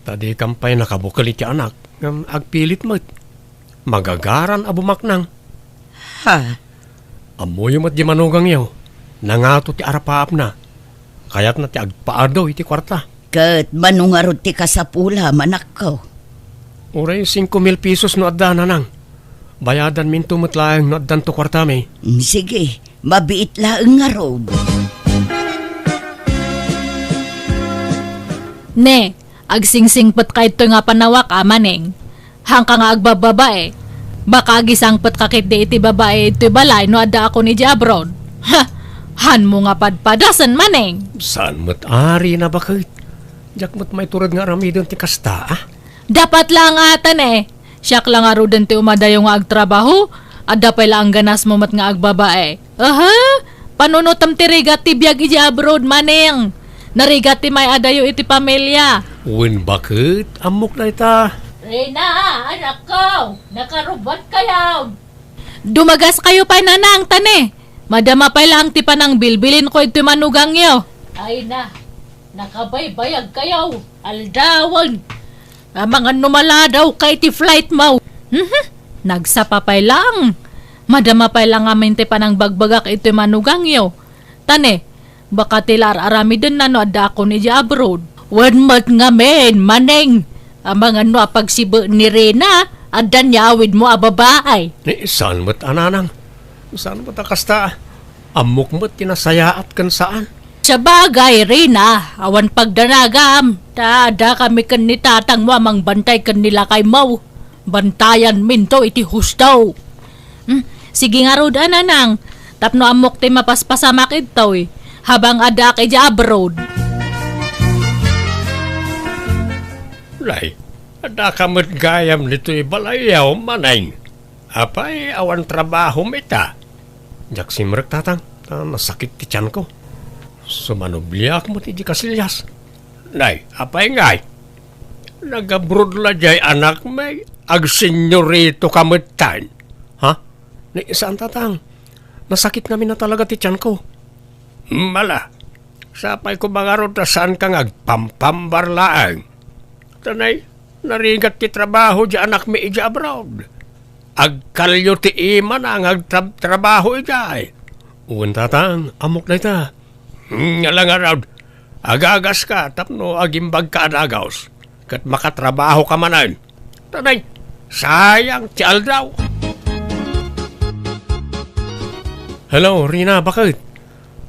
ta dikam pay nakabukel iti anak, ngem agpilit met. Magagaran a bumaknang. Ha? Ammoyo met di manugangyo, nangato ti arapaapna. Kayatna ti agpaadu iti kuarta. Ket mano ngarud ti kasapula, manakko? Uray singko mil pesos no adda, Nanang. Bayadanminto met laeng no addanto kuartami. Mm, sige, mabiit laeng ngarud. Ne, agsingsingpetka ditoy nga panawak, Maneng. Haanka nga agbababae. Baka agisangpetka ketdi iti babai itoy balay no addaakon idiay abroad. Ha! Hanmo nga padpadasen, Maneng. Saan met a, Rina, baket? Diak met maitured nga aramiden ti kasta, a? Dapat la nga atan, e. Siak la ngaruden ti umadayo nga agtrabaho, adda pay la angganasmo met nga agbabae. Aha! Panunotem ti rigat ti biag idiay abroad, Maneng. Narigat ti may-adayo iti pamilia. Wen, baket? Ammok dayta. Rina, anakko, nakarubbuatkayo. Dumagaskayo pay, Nanang, ta ne, madama pay laeng ti panangbilbilinko iti manugangyo. Ay na, nakabaybayagkayo, aldawen. Amangan no maladawka iti flightmo. Mhm. Nagsapa pay laeng. Madama pay laeng amin ti panangbagbagak iti manugangyo. Ta ne, baka ti la ar-aramidenna no addaakon idiay abroad. Wen met ngamin, Maneng. Amangan no apagsibe ni Rina, adda ni awidmo a babai. Ni, saan met a, Nanang? Saan met a kasta? Ammok met ti nasayaat ken saan. Sabagay, Rina, awan pagdanagam. Ta adda kami ken ni tatangmo a mangbantay ken ni lakaymo. Bantayanminto iti husto. Hmm, sige ngarud a, Nanang, tapno ammok ti mapaspasamak idtoy, habang addaak idiay abroad. Nay, addaka met gayam ditoy balayyo, Maneng. Apay, awan trabahom ita? Diak simrek, Tatang, ta nasakit ti tianko. Sumanubliak met iti kasilias. Nay, apay ngay? Nag-abroad la diay anakmi, agsenyorito ka metten. Ha? Ni, saan, Tatang. Nasakit ngamin a talaga ti tianko. Mala, sapay ko ngarud ta saanka nga agpampambar laeng. Ta nay, narigat ti trabaho diay anakmi idiay abroad. Agkallo ti imana nga agtrab-, trabaho idiay. Wen, Tatang, ammok dayta. Hmm, ala ngarud, agagaska tapno agimbagka a dagus, ket makatrabahoka manen. Ta nay, sayang ti aldaw. Hello, Rina, baket?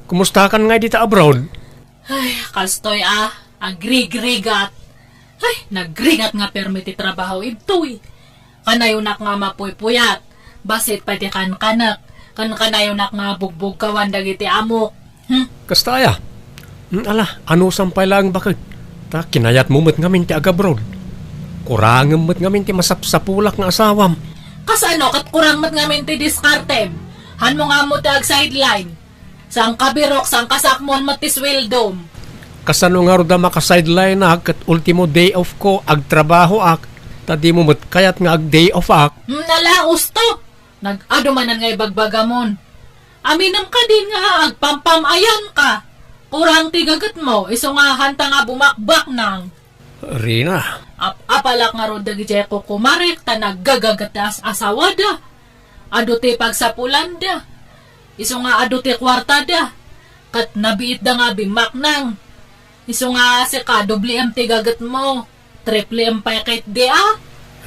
Kumustakan ngay dita abroad? Ay, kastoy a, agrigrigat. Ay, nagrigat nga permi ti trabaho idtoy. Kanayonak nga mapuypuyat, bassit pay ti kankanek, ken kanayonak nga bugbugkawan dagiti amok. Hmm? Kasta aya? Hmm, ala, anusam pay laeng, baket? Ta kinayatmo met ngamin ti agabroad. Kurangem met ngamin ti masapsapulak nga asawam. Kasano ket kurang met ngamin ti diskartem? Hanmo nga ammo ti agsideline. Sangkabirok, sangkasakmon met ti sweldom. Kasano ngarud a makasideline-ak ket ultimo day off ko, agtrabahoak, ta dimo met kayat nga ag-day off-ak? Hmm, nala, usto! Nag-adu manen nga ibagbagamon. Aminem kadi nga agpampam-ayanka. Kurang ti gagetmo, isu nga hanta nga bumakbaknang. Rina. Ap-apalak ngarud dagidiay kukumarek ta naggagaget ti as-asawada. Adu ti pagsapulanda. Isu nga adu ti kuartada. Ket nabiitda nga bimmaknang. Isu nga sika, dobliem ti gagetmo. Tripliem pay ketdi a.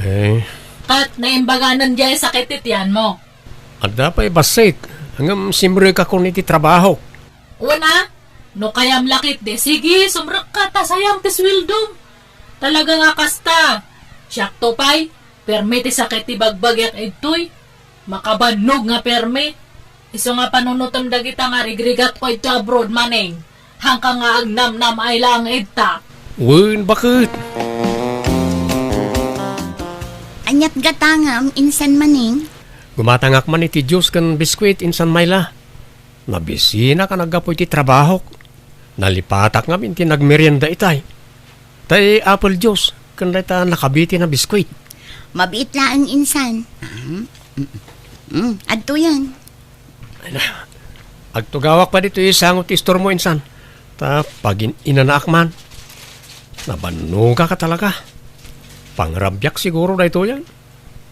Eh. Ket naimbaganen diay sakit ti tianmo. Adda pay bassit. Ngem simrekakon iti trabahok. Wen a, no kayam la ketdi, sige, sumrekka ta sayang ti sweldom. Talaga nga kasta. Siakto pay, permi ti sakit ti bagbagiak idtoy. Makabannog nga permi. Isu nga panunotem dagita nga rigrigatko idto abroad, Maneng. Hanka nga agnamnam-ay laeng idta. Wen, baket? Aniat gatangam, insan, Maneng? Gumatangak man iti juice ken biskuit, insan Myla. Nabisinak a naggapu iti trabahok. Nalipatak ngamin ti nagmerienda itay. Tay apple juice, ken dayta nakabiti a biskuit. Mabiit laeng, insan. Mm, mm, mm. Adtoyen. Ay na, agtugawak pay ditoy sango ti istormo, insan. Ta pagin-inanaak man. Nabannogak a talaga. Pangrabiak siguro daytoyen.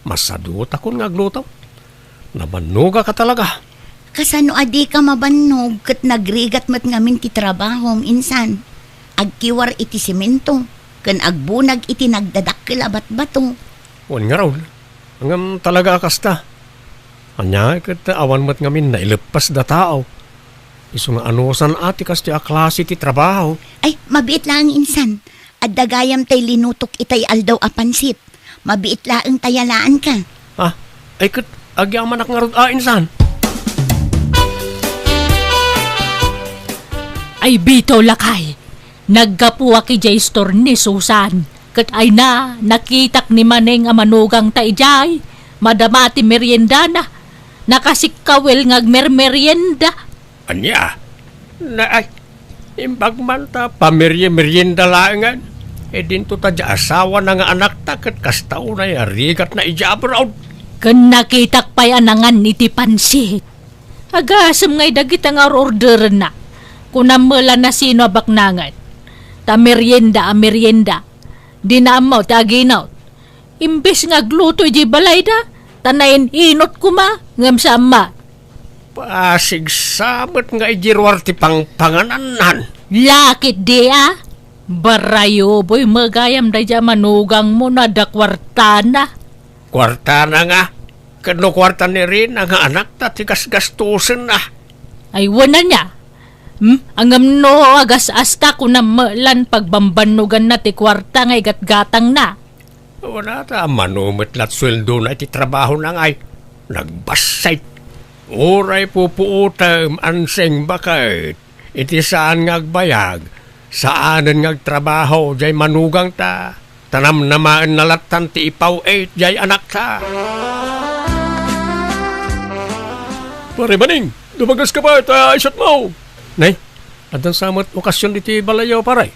Masadutakon nga agluto. Nabannogak a talaga. Kasano a dika mabannog ket nagrigat met ngamin ti trabahom, insan? Agkiwar iti simento ken agbunag iti nagdadakkel a batbato. Wen ngarud, ngem talaga a kasta. Ania ket awan met ngamin naileppasda tao. Isu nga anusan a ti kastoy a klase ti trabaho. Ay, mabiit laeng, insan. Adda gayam tay linutok itay aldaw a pansit. Mabiit laeng ta yalaanka. Ah, Ay ket agyamanak ngarud a insan. Ay bitaw, lakay, naggapuak idiay istor ni Susan, ket ayna, nakitak ni Maneng a manugangta idiay, madama ti meriendana. Nakasikkawil nga agmermerienda. Ania? Na, ay, imbag man ta pamerye-merienda laengen. E dinto ta diay asawana nga anakta ket kasta unay a rigatna idiay abroad. Ken nakitak pay a nangan iti pansit. Agasem ngay dagita nga or-orderenna. Kunam met la no sino a baknangen. Ta merienda a merienda. Dina ammo ti aginot. Imbes nga agluto idiay balayda, ta nain-inot koma, ngem saan met. Pasigsa met nga idi ruar ti pangpanganannan. Lakit di a? Barayuboy met gayam daydiay a manugangmo no adda kuartana. Kuartana nga? Ket no kuarta ni Rina nga anakta ti gasgastosenna? Ay, wen ania? Hmm? Ngem no agas-asta, kunam met la no pagbambannoganna ti kuarta nga igatgatangna. Wen a ta, mano met la ti sueldona iti trabahona ngay? Nagbassit. Uray pupuotem, Anseng, baket. Iti saan nga agbayag, saanen nga agtrabaho diay manugangta, ta namnamaenna lattan ti ipaw-it diay anakta. Pare Maneng, dumagaska pay ta isyatmo. Nay, addan sa met okasion iti balayyo, pare?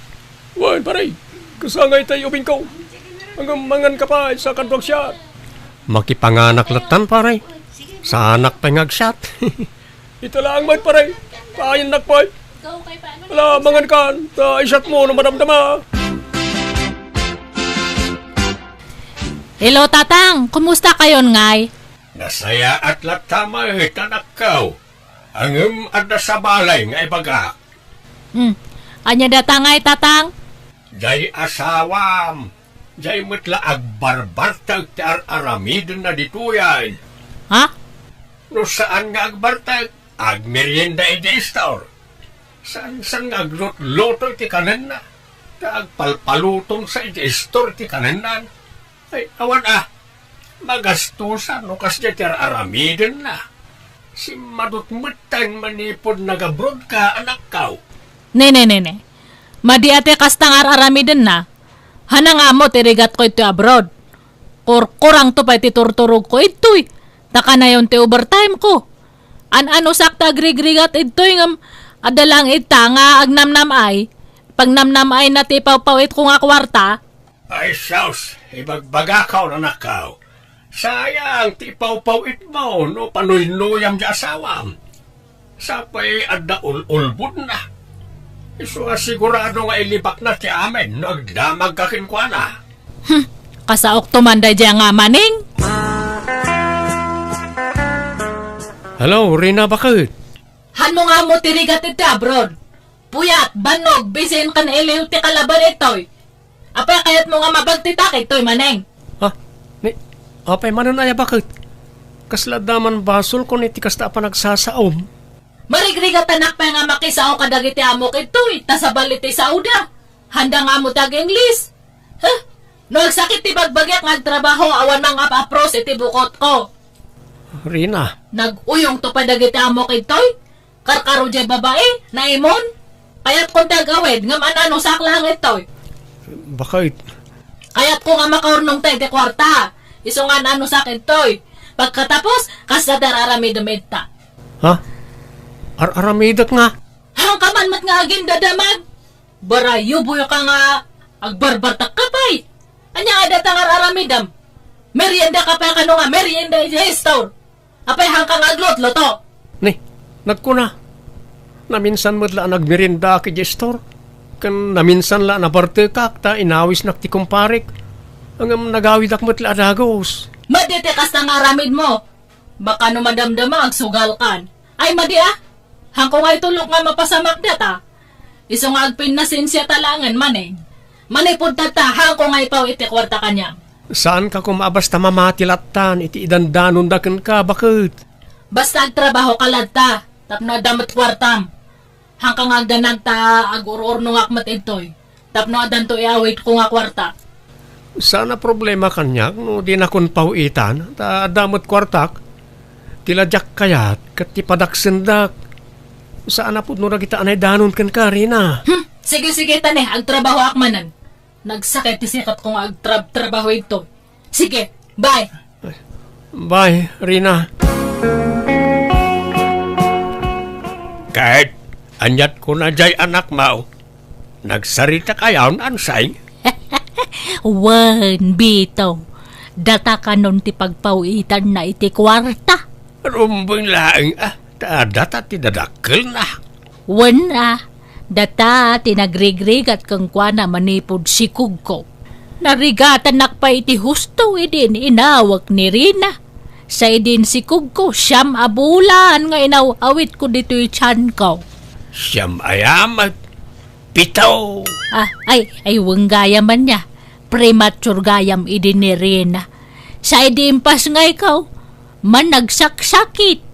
Wen, pare, kasangay tay ubingko. Ngem manganka pay sa kaduak siat. Makipanganak lattan, pare. Saanak pay nga agsiat. Ita laeng met, pare. Kaayannak pay. Ala, mangankan, ta isyatmo no madamdama. Hello, Tatang. Kumusta kayon ngay? Nasayaat latta met, anakko. Ngem adda sa balay nga ibagak. Hmm. Ania dayta ngay, Tatang? Diay asawam, diay met la agbarbartek ti ar-aramidenna ditoyen. Ha? No saan nga agbartek, agmerienda idiay istor. Saan, saan nga aglutluto iti kanenna, ta agpalpaluton sa idiay istor iti kanenna. Ay, awan a, magastosan no kasdiay ti ar-aramidenna. Simmadot metten manipud nagabrodka, anakko. Ne, ne, ne, ne. Madi a ti kasta nga ar-aramidenna. Hanang ammo ti rigatko iti abroad. Kurkurangto pay ti turturogko idtoy. Ta kanayon ti overtime ko. An-anusak ta agrigrigat idtoy ngem adda laeng ita nga agnamnam-ay. Pagnamnam-ayna ti ipawpaw-itko nga kuarta. Ay sus, ibagbagakaw, anakko. Sayang ti ipawpaw-itmo no panuynuyam ti asawam. Sapay adda ul-ulbodna. Isu a sigurado nga ilibakna ti amin no agdamagka kenkuana. Hmm, kasaokto man daydiay nga Maneng. Hello, Rina, baket? Hanno nga ammo ti rigat iti abroad? Puyat, bannog, bisin ken iliw ti kalaban itoy. Apay kayatmo nga mabagtitak itoy, Maneng? Ha? Ni, apay manen aya, baket? Kasla adda man basolko iti kasta a panagsasaom. Marigrigatanak pay nga makisao kadagiti amok itoy, ta sabali ti saoda. Handa nga ammo ti ag-Ingles. Huh? No agsakit ti bagbagiak nga agtrabaho, awan mangap-apros iti bukotko. Rina. Nag-uyongto pay dagiti amok itoy? Karkaro diay babai, naimon. Kayatko ti ag-awid, ngem an-anusak laeng itoy. Baket? Kayatko nga makaurnongta iti kuarta. Isu nga an-anusak itoy. Pagkatapos, kasta ti ar-aramidem ita. Ha? Ar-aramidek nga? Hanka man met nga agindadamag. Barayuboyka nga agbarbartekka pay. Ania nga dayta nga ar-aramidem? Meriendaka pay kano nga merienda iti store. Apay, hanka nga aglutluto? Ni, nagkuna, naminsan met la a nagmeriendaak idiay store. Ken naminsan la a nabartekak ta inawisnak ti kumparek. Ngem nagawidak met la a dagus. Madi ti kasta nga aramidmo. Baka no madamdama, agsugalkan. Ay, madi a. Hanko nga itulok nga mapasamak data. Isu nga agpinnasensia ta laengen, Maneng. Manipud tatta, hanko nga ipaw iti kuarta kaniam. Saanka koma a basta mamati lattan iti idandanonda kenka, baket? Basta agtrabahoka latta, tapno adda met kuartam. Hanka nga agdanag ta agur-urnongak met idtoy, tapno addanto iawidko nga kuarta. Saan a problema kaniak no dinakon paw-itan, ta adda met kuartak. Ti la diak kayat ket ti padaksendak. Saan a pudno dagita a naidanon kenka, Rina. Hmm, sige, sige, ta ne, agtrabahoak manen. Nagsakit ti sikatko nga agtrab-trabaho idto. Sige, bye. Bye, Rina. Ket, aniat kuna jay anakmo? Nagsarita kayon, Ansay? Wen, Bito. Data kanon ti pagpaw-itanna iti kuarta. Rumbeng laeng, ah. Ta data ti dadakkelna. Wen a, data ti nagrigrigat kenkuana manipud sikugko. Narigatanak pay iti husto idi inawek ni Rina. Sa idi sikugko, siam a bulan nga inaw-awitko ditoy tianko. Siam a yamat. Pito. Ah, ay, ay, wen gayam ania. Premature gayam idi ni Rina. Sa idi impasngayko, managsaksakit.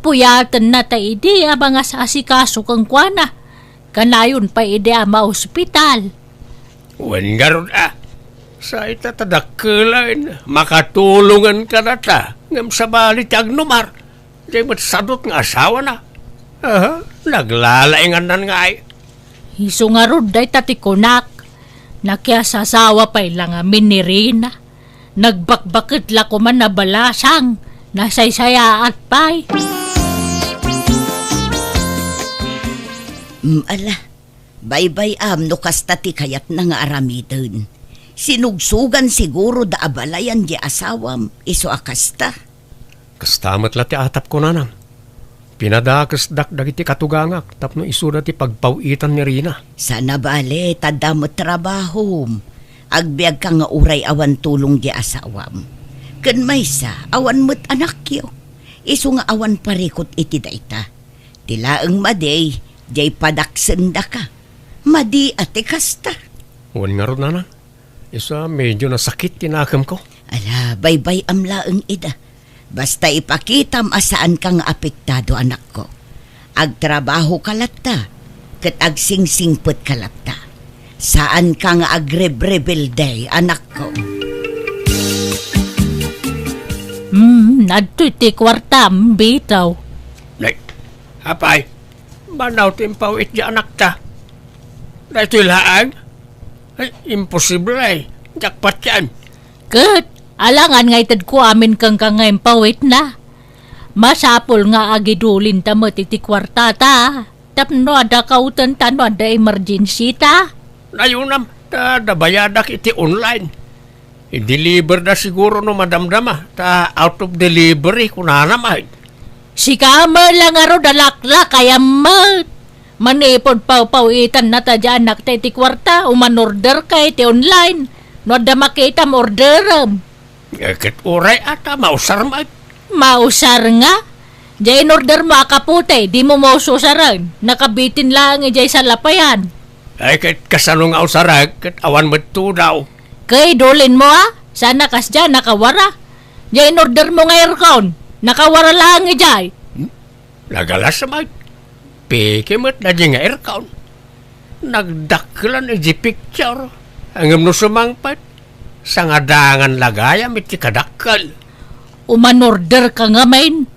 Puyatenna ta idi a mangas-asikaso kenkuana. Kanayon pay idi a maospital. Wen ngarud a, sa ita ta dakkelen, makatulongen kadata, ngem sabali ti agnumar, jay met sadut nga asawana. Aha, naglalaingannan ngay. Isu ngarud dayta ti kunak, nakiasasawa pay la ngamin ni Rina. Nagbakbaket la koman a balasang, nasaysayaat pay. Mm, ala, baybay-am no kasta ti kayatna nga aramiden. Sinugsugan siguro da a balayan di asawam, isu a kasta. Kasta met la ti atapko, nanang. Pinadakesdak dagiti katugangak tapno isuda ti pagpaw-itan ni Rina. Sana bale, ta adda met trabahom. Agbiagka nga uray awan tulong di asawam. Ken maysa, awan met anakyo. Isu nga awan parikut iti dayta. Ti laeng madi, jay padaksendaka. Madi a ti kasta. Wen ngarud, nanang. Isu a medyo nasakit ti nakemko. Ala, baybay-am laeng ida. Basta ipakitam a saanka nga apektado, anakko. Agtrabahoka latta, ket agsingsingpetka latta. Saanka nga agrebrebelde, anakko. Hmm, adtoy ti kuartam, Bito. Nay, apay, manaw ti impaw-it diay anakta. Daytoy laeng? Ay, imposible ay. Jackpot yan. Ket, alangan nga itedko amin kenka nga impaw-itna. Masapul nga agidulinta met iti kuartata. Tapno adda kautenta no adda emergency ta. Nayunam, ta adda bayadak iti online. I-deliver da siguro no madamdama, ta out of delivery, kunana met. Sika met la ngarud a laklakayam met. Manipud pawpawitanna ta diay anakta iti kuarta, umanorder ka iti online. No adda makitam, orderem. Eh, ket uray a ta mausar met. Mausar nga? Diay inorder mo a kapote, dimo maus-usaren. Nakabitin laeng idiay salapayan. Ay, ket kasano nga usarek, ket awan met tudaw. Ket idulin mo, a? Saan a kasdiay, nakawara. Diay inorder mo nga aircon, nakawara laeng idiay. Hmm? Nagalas met. Peke met daydiay nga aircon. Nagdakkelan idiay picture. Ngem no sumangpet, sangadangan la gayam iti kadakkel. Umanorder ka ngamin.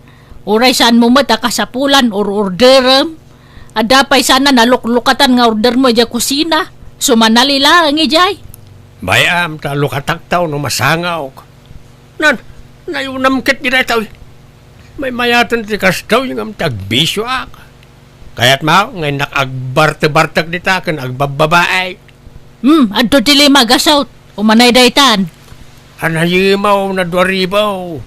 Uray saan mo met a kasapulan or orderem. Adda pay saan a naluklukatan nga order mo idiay kusina. Sumanali laeng idiay. Bay-am ta lukatak ta no masangawk. Nan, nayunam ket daytoy. Maymayaten ti kastoy ngem ti agbisioak. Kayatmo nga innak agbartebartek dita ken agbabbabae. Hmm, adto ti lima a gasut. Umanay daytan. Anayimaw na dua ribu.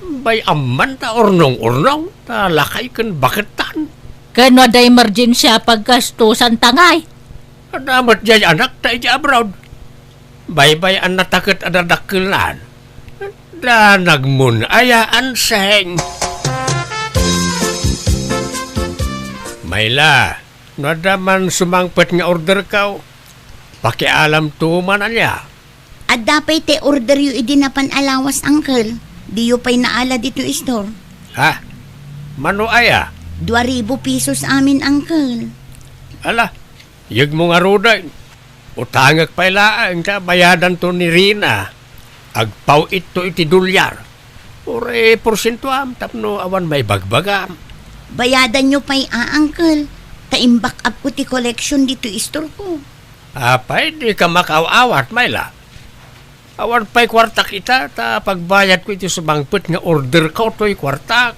Bay-am man ta urnong-urnong, ta lakay ken baketan. Ken no adda emergency a paggastusan ta ngay? Adda met diay anakta idiay abroad. Baybay-annata ket a dadakkelnan. Da nagmun-ayaan seng. Mayla, no adda man sumangpet nga orderko, pakialamto man ania. Adda pay ti orderyo idi napan a lawas, uncle. Diyo pay naala ditoy store. Ha? Mano aya? Dua ribu pesos amin, uncle. Ala, yegmo ngaruden. Utangek pay laeng ta bayadanto ni Rina. Agpaw-itto iti dolyar. Uray porsientoam tapno awan maibagbagam. Bayadanyo pay a, uncle. Ta imbak-upko ti collection ditoy istorko. Apay, dika makaaw-awat, Myla? Awan pay kuartak ita, ta pagbayadko iti sumangpet nga orderko toy kuartak.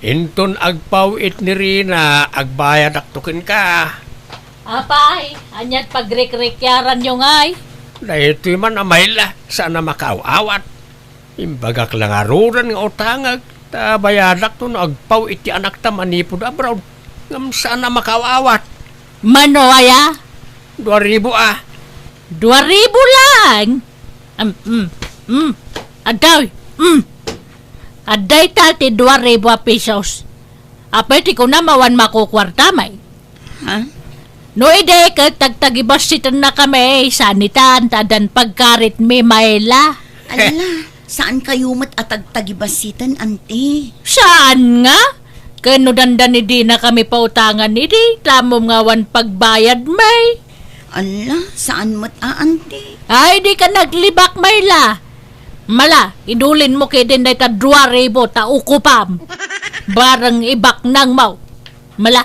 Inton agpaw-it ni Rina, agbayadakto kenka. Apay, ania't pagrikrikiaranyo ngay? Daytoy man a Myla, saan a makaaw-awat. Imbagak la ngaruden nga utangek, ta bayadakto no agpaw-it ti anakta manipud abroad. Ngem saan a makaaw-awat. Mano aya? Dua ribu a. Dua ribu lang? Am, mm, mm. Addaw, mm. Adda ita ti dua ribu a pesos. Apay ti kunam awan makukuarta, May? Ha? No idi ket tagtagibassitennakami, saan itan ta addan pagkaritmi, Myla. Ala, saan kayo met a tagtagibassiten, anti? Saan nga? Ken no dandani dinakami pautangan idi, tamom nga awan pagbayad, May. Ala, saan met a, anti? Ay, dika naglibak, Myla. Mala, idulinmo ketdin dayta dua ribu ta ukupam. Bareng ibaknangmo. Mala,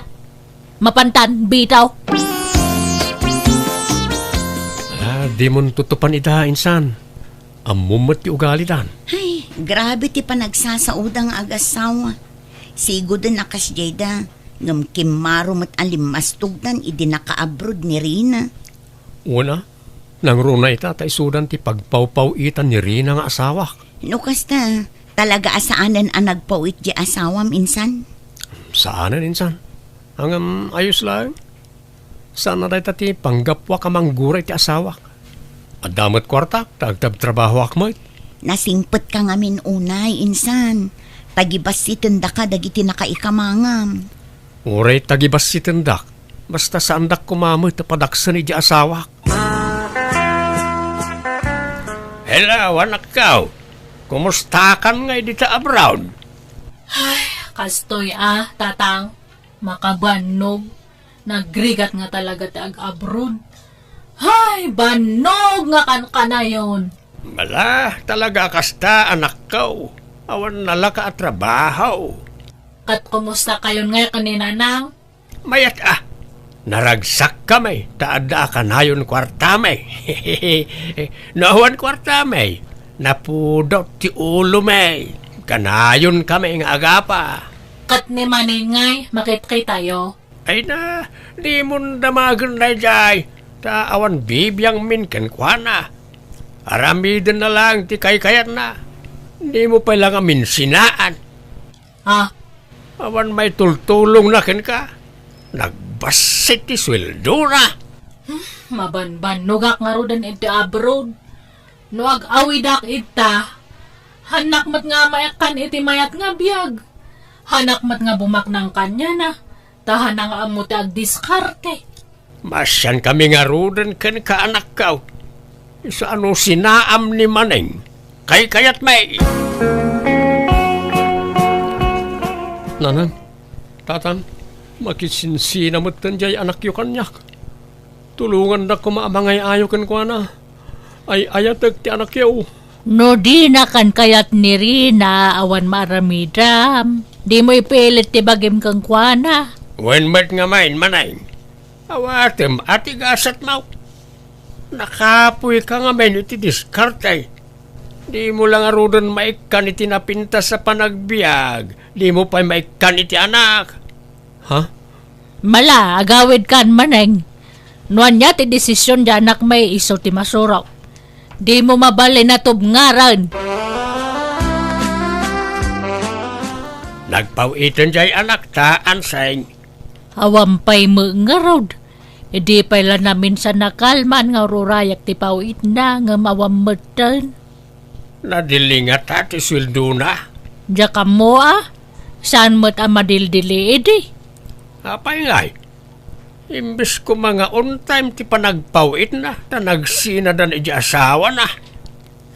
mapantan, bitaw. Ala, dimon tutupan ida, insan. Ammom met ti ugalidan. Ay, grabe ti panagsasaoda nga agasawa. Sigoden a kasdiay da, ngem kimmaro met a limmastogdan idi nakaabroad ni Rina. Wen a, nangruna ita ta isudan ti pagpawpaw-itan ni Rina nga asawak. No kasta, talaga a saanen a nagpaw-it di asawam, insan? Saanen, insan. Ngem, ayos laeng. Saan a dayta ti panggapuak a manggura iti asawak. Adda met kuartak ta agtabtrabahoak met. Nasingpetka ngamin unay, insan. Tagibassitendaka dagiti nakaikamangam. Uray tagibassitendak, basta saandak koma met a padaksen iti asawak. Hello, anakko. Kumustakan ngay dita abroad? Ay, kastoy a, tatang. Makabannog. Nagrigat nga talaga ti ag-abroad. Hay, bannog nga kankanayon! Mala, talaga a kasta, anakko. Awan nalaka a trabaho. Ket kumusta kayon ngay ken ni Nanang? Mayat a. Naragsakkami, ta adda a kanayon kuartami. No awan kuartami, napudot ti ulomi. Kanayonkami nga agapa. Ket ni Maneng ngay, makitkitayo? Ay na, dimon damagen daydiay, ta awan bibiangmin kenkuana. Aramidenna laeng ti kaykayatna. Dimo pay la ngamin sinaan. Ha? Awan maitultulongna kenka. Nagbassit ti sueldona. Hmm, mabanbannogak ngaruden iti abroad. No ag-awidak ita, hanak met nga maikkan iti mayat nga biag. Hanak met nga bumaknang kaniana, ta hana nga ammo ti agdiskarte. Maasiankami ngaruden kenka, anakko. Isu a no sinaam ni Maneng, kaykayatmi. Nanang, tatang, makisinsina metten diay anakyo kaniak. Tulongandak koma a mangay-ayo kenkuana. Ay-ayatek ti anakyo. No dina kankayat ni Rina, awan maaramidam. Dimo ipilit ti bagim kenkuana. Wen met ngamin, Maneng. Awatem a ti gasatmo. Nakapoyka ngamin iti diskarte. Dimo la ngaruden maikkan iti napintas a panagbiag. Dimo pay maikkan iti anak. Ha? Mala, agawidkan, Maneng. No ania ti desisyon ti anakmi, isu ti masurok. Dimo mabalin a tubngaran. Nagpaw-iten diay anakta, Anseng. Awan pay met ngarud. Idi pay la naminsan a kalman nga ururayak ti paw-itna, ngem awan metten. Nadili ngata ti sueldona? Diak ammo a, saan met a madildili idi. Apay ngay? Imbes koma nga on time ti panagpaw-itna, ta nagsinadan idi asawana.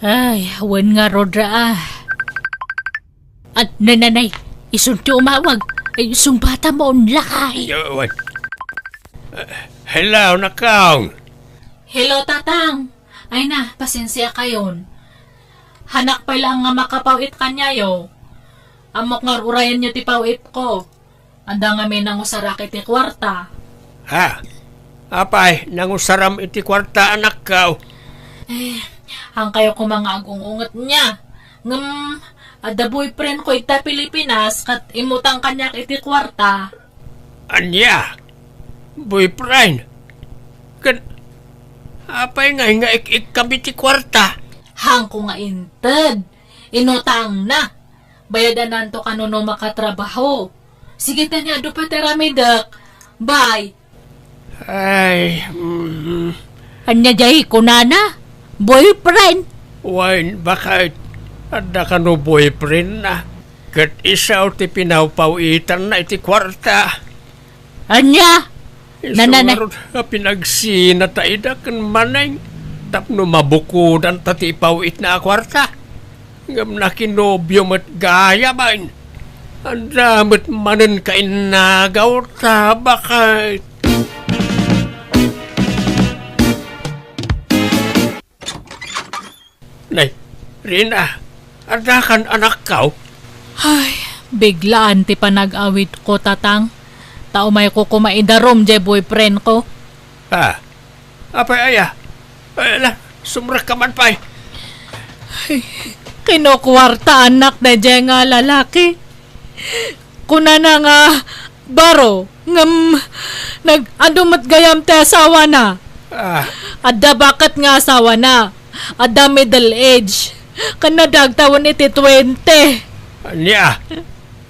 Ay, wen ngarud a. At nananay, isun ti umawag. Ay, sungbatam on lakay. Yo, wen. Eh, hello, nakong. Hello, Tatang! Ay na, pasensia kayon. Hanak pay laeng nga makapaw-it kaniayo. Ammok nga ur-urayenyo ti paw-itko. Adda ngamin nangusarak iti kuarta. Ha? Apay, nangusaram iti kuarta, anakko? Eh, haankayo koma nga agung-unget nia. Ngem, adda boyfriendko ita Pilipinas, ket immutang kaniak iti kuarta. Ania? Boyfriend? Ket apay ngay nga ik-ikkam iti kuarta? Haanko nga inted. Inutangna. Bayadananto kano no makatrabaho. Sige, tani, adu pay ti aramidek. Bye. Ay, mm. Ania jay kunana? Boyfriend? Wen, baket, adda kano boyfriendna. Ket isu ti pinawpaw-itanna iti kuarta. Ania? Isu ngarud a pinagsina ta ida ken Maneng tapno mabukodanta ti ipaw-itna a kuarta. Ngem nakinobio met gayam. Adda met manen kainnagaw ta baket. Nay, Rina, adda kan anakko? Ay, biglaan ti panag-awidko, Tatang. Ta umayko koma idarum jay boyfriendko. Ah, apay aya? Ay, ala, sumrekka man pay. Ay, kinukuartaannak dayjay nga lalaki. Kunana nga baro, ngem nag-adu met gayam ti asawana. Ah. Adda baket nga asawana. Adda middle age. Ken nadagtawen iti twenty. Ania?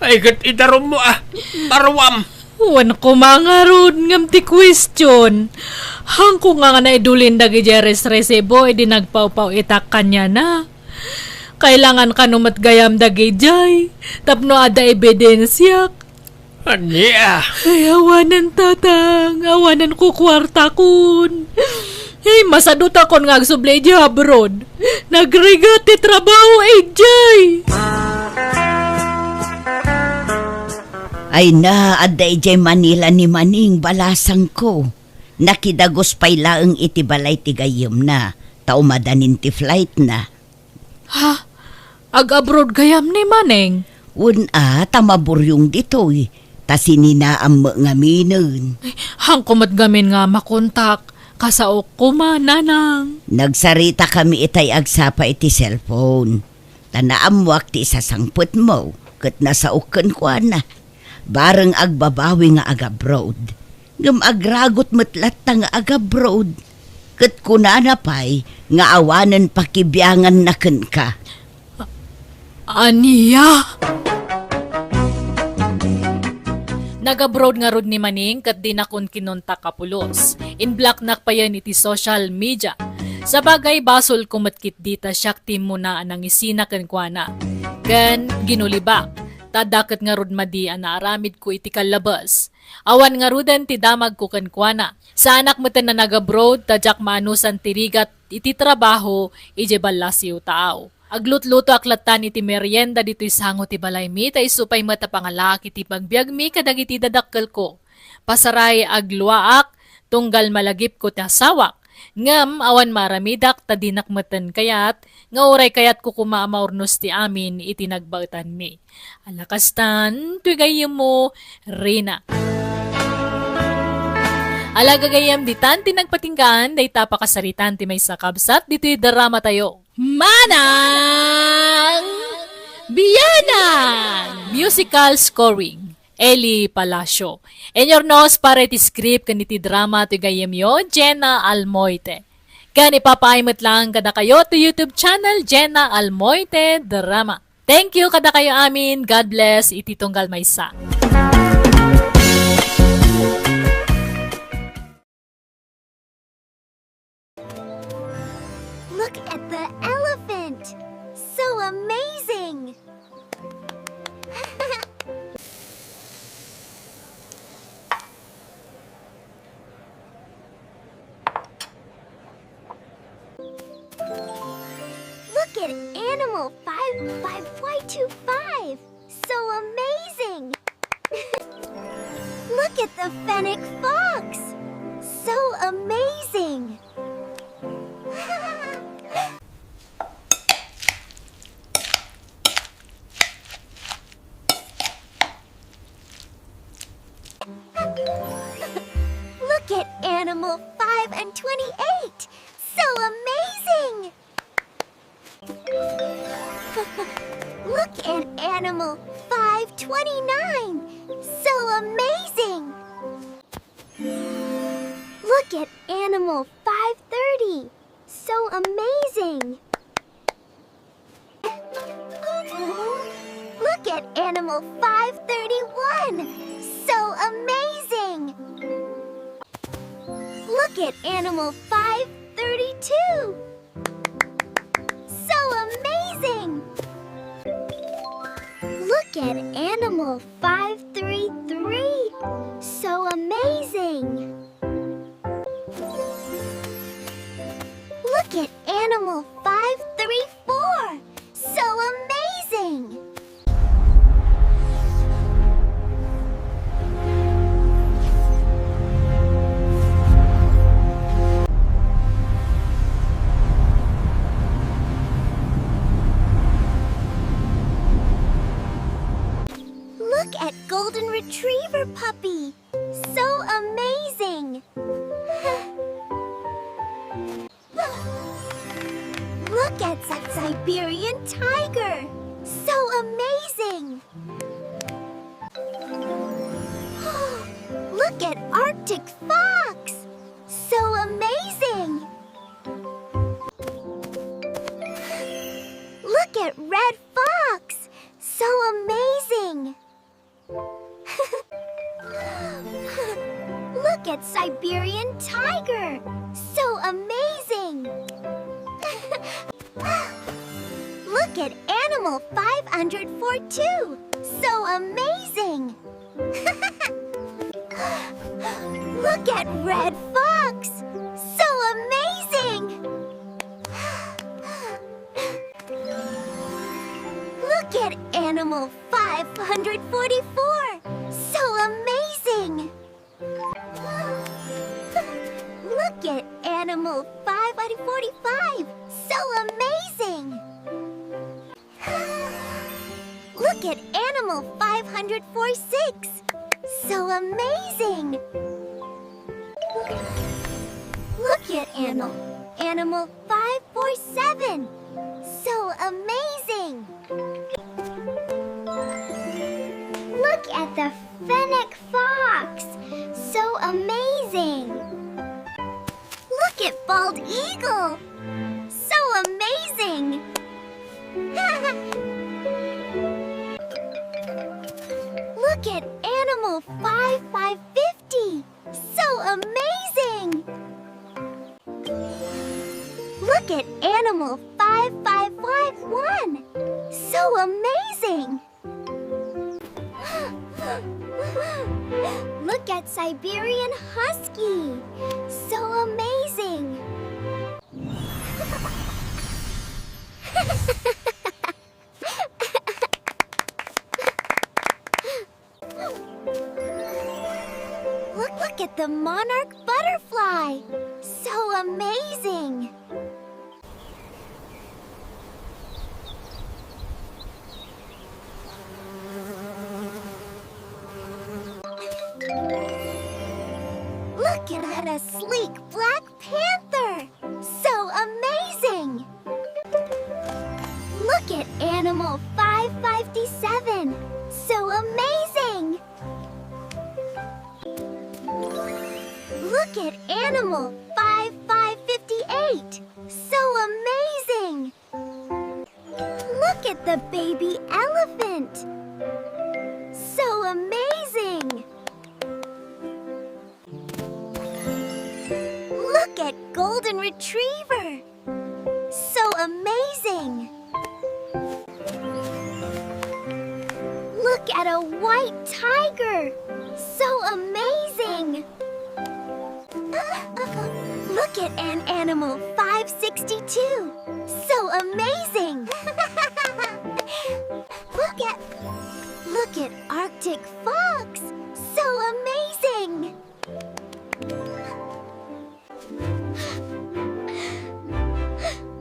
Ay, ket idarummo, ah. Baruam. Wen koma ngarud ngem ti question. Haanko nga, nga naidulin dagidiay resresibo idi nagpawpaw-itak kaniana. Kailangan kano met gayam dagidiay tapno adda ebidensiak. Ania? Ay, awanen, Tatang. Awanen kukuartakon. Ay, masadutakon nga agsubli idiay abroad. Nagrigat ti trabaho idiay. Ay na, adda idiay Manila ni Maneng, balasangko. Nakidagus pay laeng iti balay ti gayyemna, ta umadanin ti flightna. Ha? Ag-abroad gayam ni Maneng? Wen a, ta maburyong ditoy, ta sininaam met ngaminen. Ay, haanko met ngamin nga makontak, kasaok koma, nanang. Nagsaritakami itay agsapa iti cellphone, ta naammoak ti isasangpetmo, ket nasaok kenkuana. Bareng agbabawi nga agabroad. Ngem agragut met latta nga agabroad. Ket kunana pay nga awanen pakibianganna kenka. Ania? Nagabroad ngarud ni Maneng ket dinakon kinontak a pulos. Inblocknak payen iti social media. Sabagay, basolko met ketdi ta siak ti immuna a nangisina kenkuana. Ken ginulibak. Ta adda ket ngarud madi a naaramidko iti kallabes. Awan ngaruden ti damagko kenkuana. Saanak meten a nagabroad ta diak maanusan ti rigat iti trabaho idiay ballasiw taaw. Aglutlutoak lattan iti merienda ditoy sango ti balaymi ta isu pay met a pangalaak iti pagbiagmi kadagiti dadakkelko. Pasaray, agluaak, tunggal malagipko ti asawak. Ngem awan maaramidak ta dinak meten kayat nga uray kayatko koma a maurnos ti amin iti nagbaetanmi. Ala kastan, toy gayyemmo, Rina. Ala gagayyem, ditan ti nagpatinggaan dayta a pakasaritaan ti maysa a kabsat ditoy dramatayo. Manang Bianang! Musical scoring, Eli Palacio. Inurnos para iti script ken iti drama ti gayyemyo, Jenna Almoite. Ken ipapaay met laeng kadakayo ti YouTube channel, Jenna Almoite Drama. Thank you kadakayo amin. God bless iti tunggal maysa. Look at the elephant! So amazing! Look at animal five five Y two five! So amazing! Look at the fennec fox! So amazing! Look at animal five and twenty-eight. So amazing! Look at animal five twenty-nine. So amazing! Look at animal five thirty. So amazing! Look at animal five thirty-one. So amazing! Look at animal five thirty-two. So amazing! Look at animal five three three. So amazing! Look at animal five three four. So amazing! Look at golden retriever puppy. So amazing! Look at that Siberian tiger! So amazing! Look at Arctic fox! So amazing! Look at red fox! So amazing! Look at Siberian tiger! So amazing! Look at animal five hundred four two! So amazing! Look at red fox! So amazing! Look at animal five hundred forty-four! So amazing! Look at animal five forty-five! So amazing! Look at animal five hundred forty-six! So amazing! Look at animal, animal five forty-seven! So amazing! Look at the fennec fox! So amazing! Look at bald eagle! So amazing! Look at animal five five fifty! So amazing! Look at animal five five five one! So amazing! Look at Siberian husky! So amazing! Look, look at the monarch butterfly! So amazing! Look at a sleek black panther! So amazing! Look at animal five fifty-seven! So amazing! Look at animal five five fifty-eight! So amazing! Look at the baby elephant! So amazing! Look at golden retriever! So amazing! Look at a white tiger! So amazing! Look at an animal five sixty-two! So amazing! Look at, look at Arctic fox! So amazing!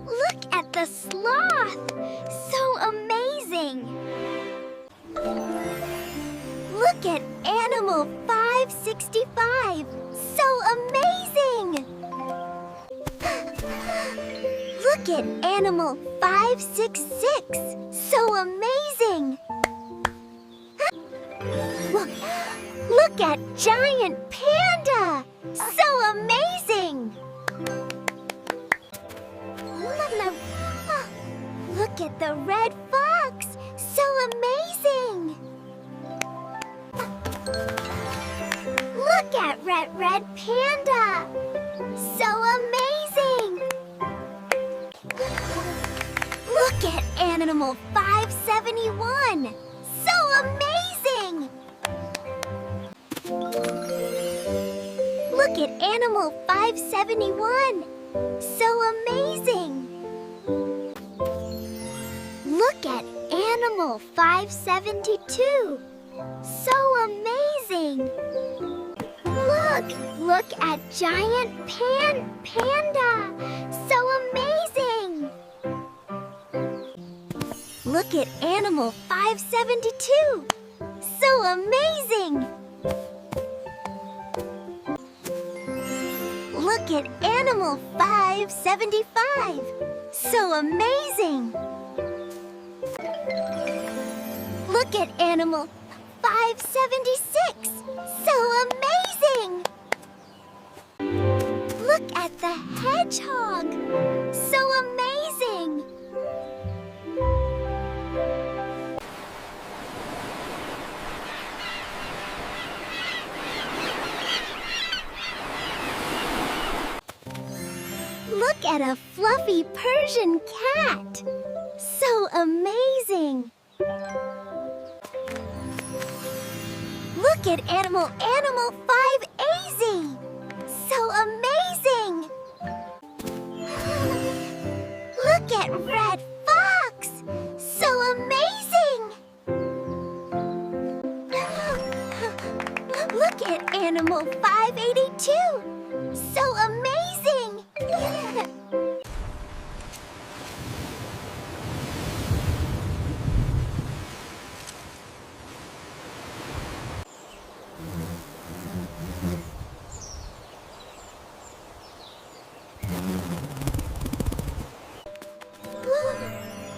Look at the sloth! So amazing! Look at animal five six fifty-five. So amazing! Look at animal five six six. So amazing! Look, look at giant panda. So amazing! Look at the red fox. So amazing! Look at red, red panda. So amazing! Look at animal five seventy-one. So amazing! Look at animal five seventy-one. So amazing! Look at animal five seventy-two. So amazing! Look! Look at giant pan panda! So amazing! Look at animal five seventy-two! So amazing! Look at animal five seventy-five! So amazing! Look at animal five seventy-six! So amazing! Look at the hedgehog! So amazing! Look at a fluffy Persian cat! So amazing! Look at animal, animal five A Z! So amazing! Look at red fox! So amazing! Look at animal five eighty-two! So amazing!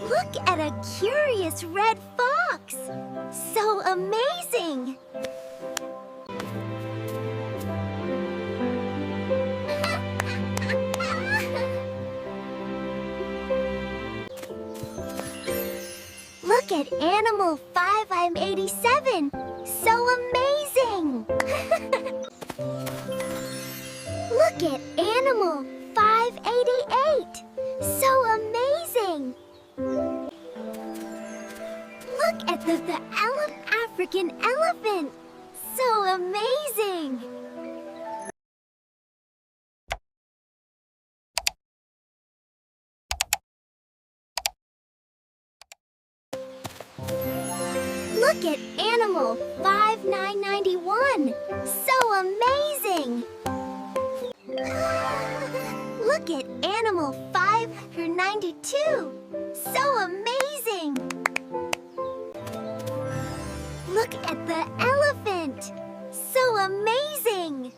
Look at a curious red fox! So amazing! Look at animal five M eighty-seven! So amazing! Look at animal five eighty-eight! So amazing! Look at the, the ele-, African elephant! So amazing! Look at animal five nine ninety-one! So amazing! Look at animal five ninety-two! So amazing! Look at the elephant! So amazing!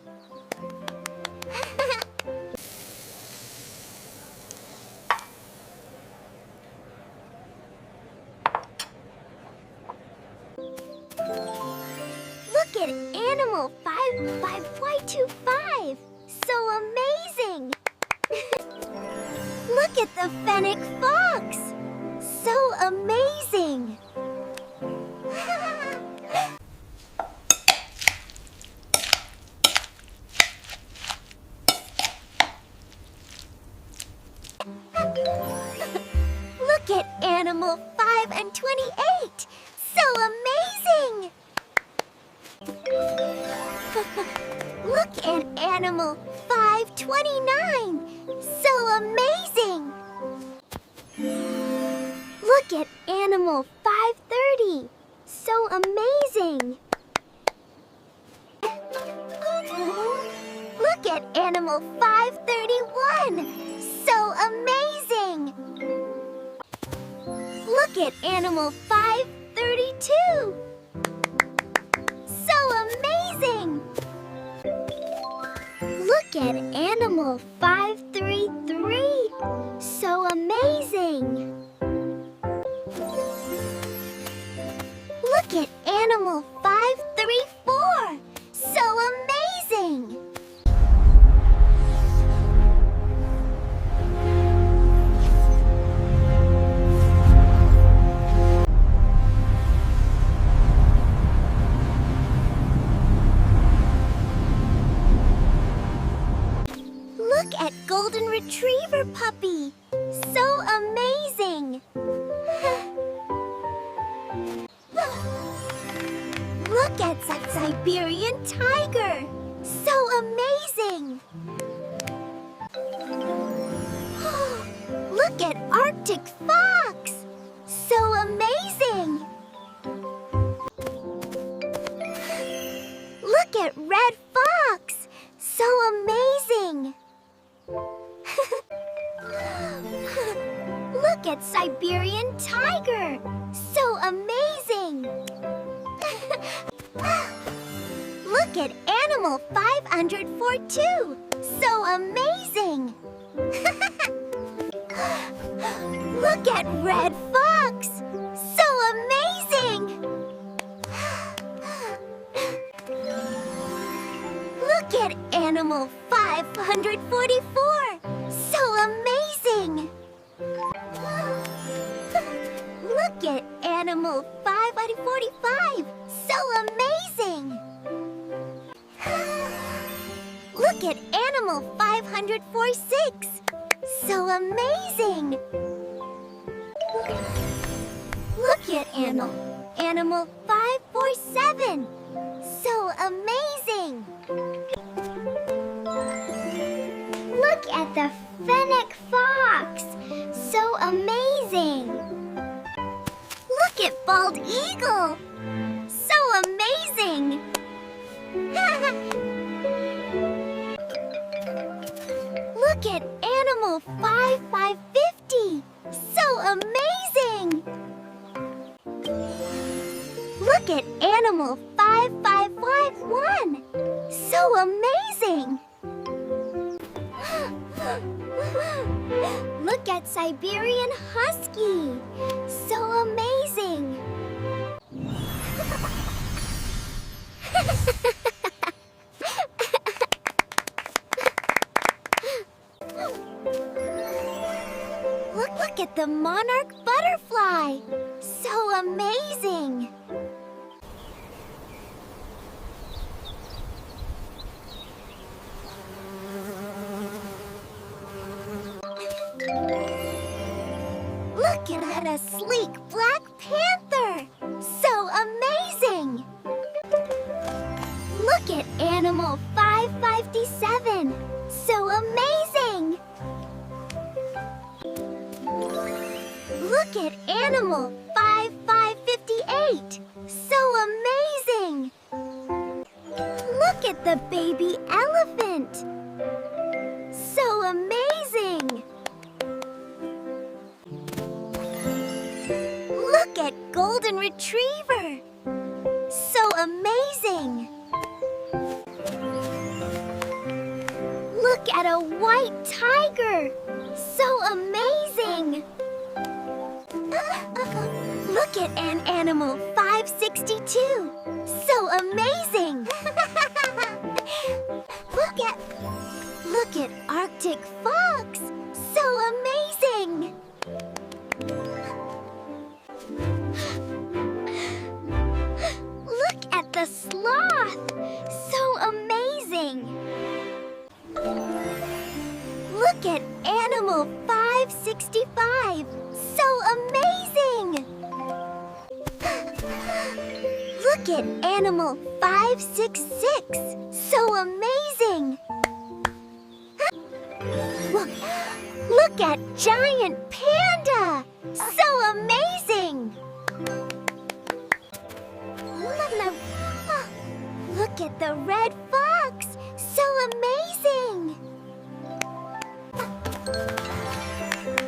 Look at animal five five Y two five! So amazing! Look at the fennec fox! So amazing! Look at animal five and twenty-eight! So amazing! Look at animal five twenty-nine! So amazing! Look at animal five thirty! So amazing! Look at animal five thirty-one! So amazing! Look at animal five thirty-two! So amazing! Look at animal five three three. So amazing. Look at animal five three four. So amazing. Look at golden retriever puppy. So amazing. Look at that Siberian tiger. So amazing. Look at Arctic fox. So amazing. Look at red fox. So amazing. Look at Siberian tiger. So amazing. Look at animal five hundred four two. So amazing. Look at red fox. So amazing. Look at animal five hundred forty-four. So amazing. Look at animal five forty-five. So amazing. Look at animal five hundred forty-six. So amazing. Look at animal, animal five forty-seven. So amazing. Look at the fennec fox. So amazing. Look at bald eagle. So amazing. Look at animal five five fifty. So amazing. Look at animal five five five one. So amazing. Look at Siberian husky. So amazing. Look, look at the monarch butterfly. So amazing. Look at a sleek black panther. So amazing. Look at animal five fifty-seven. So amazing. Look at animal five five fifty-eight. So amazing. Look at the baby elephant. So amazing. Look at golden retriever. So amazing. Look at a white tiger. So amazing. Look at an animal five sixty-two. So amazing. Look at, look at Arctic fox. So amazing. Look at the sloth. So amazing. Look at animal five sixty-five. So amazing. Look at animal five sixty-six. So amazing. Look, look at giant panda. So amazing. Look at the red fox. So amazing.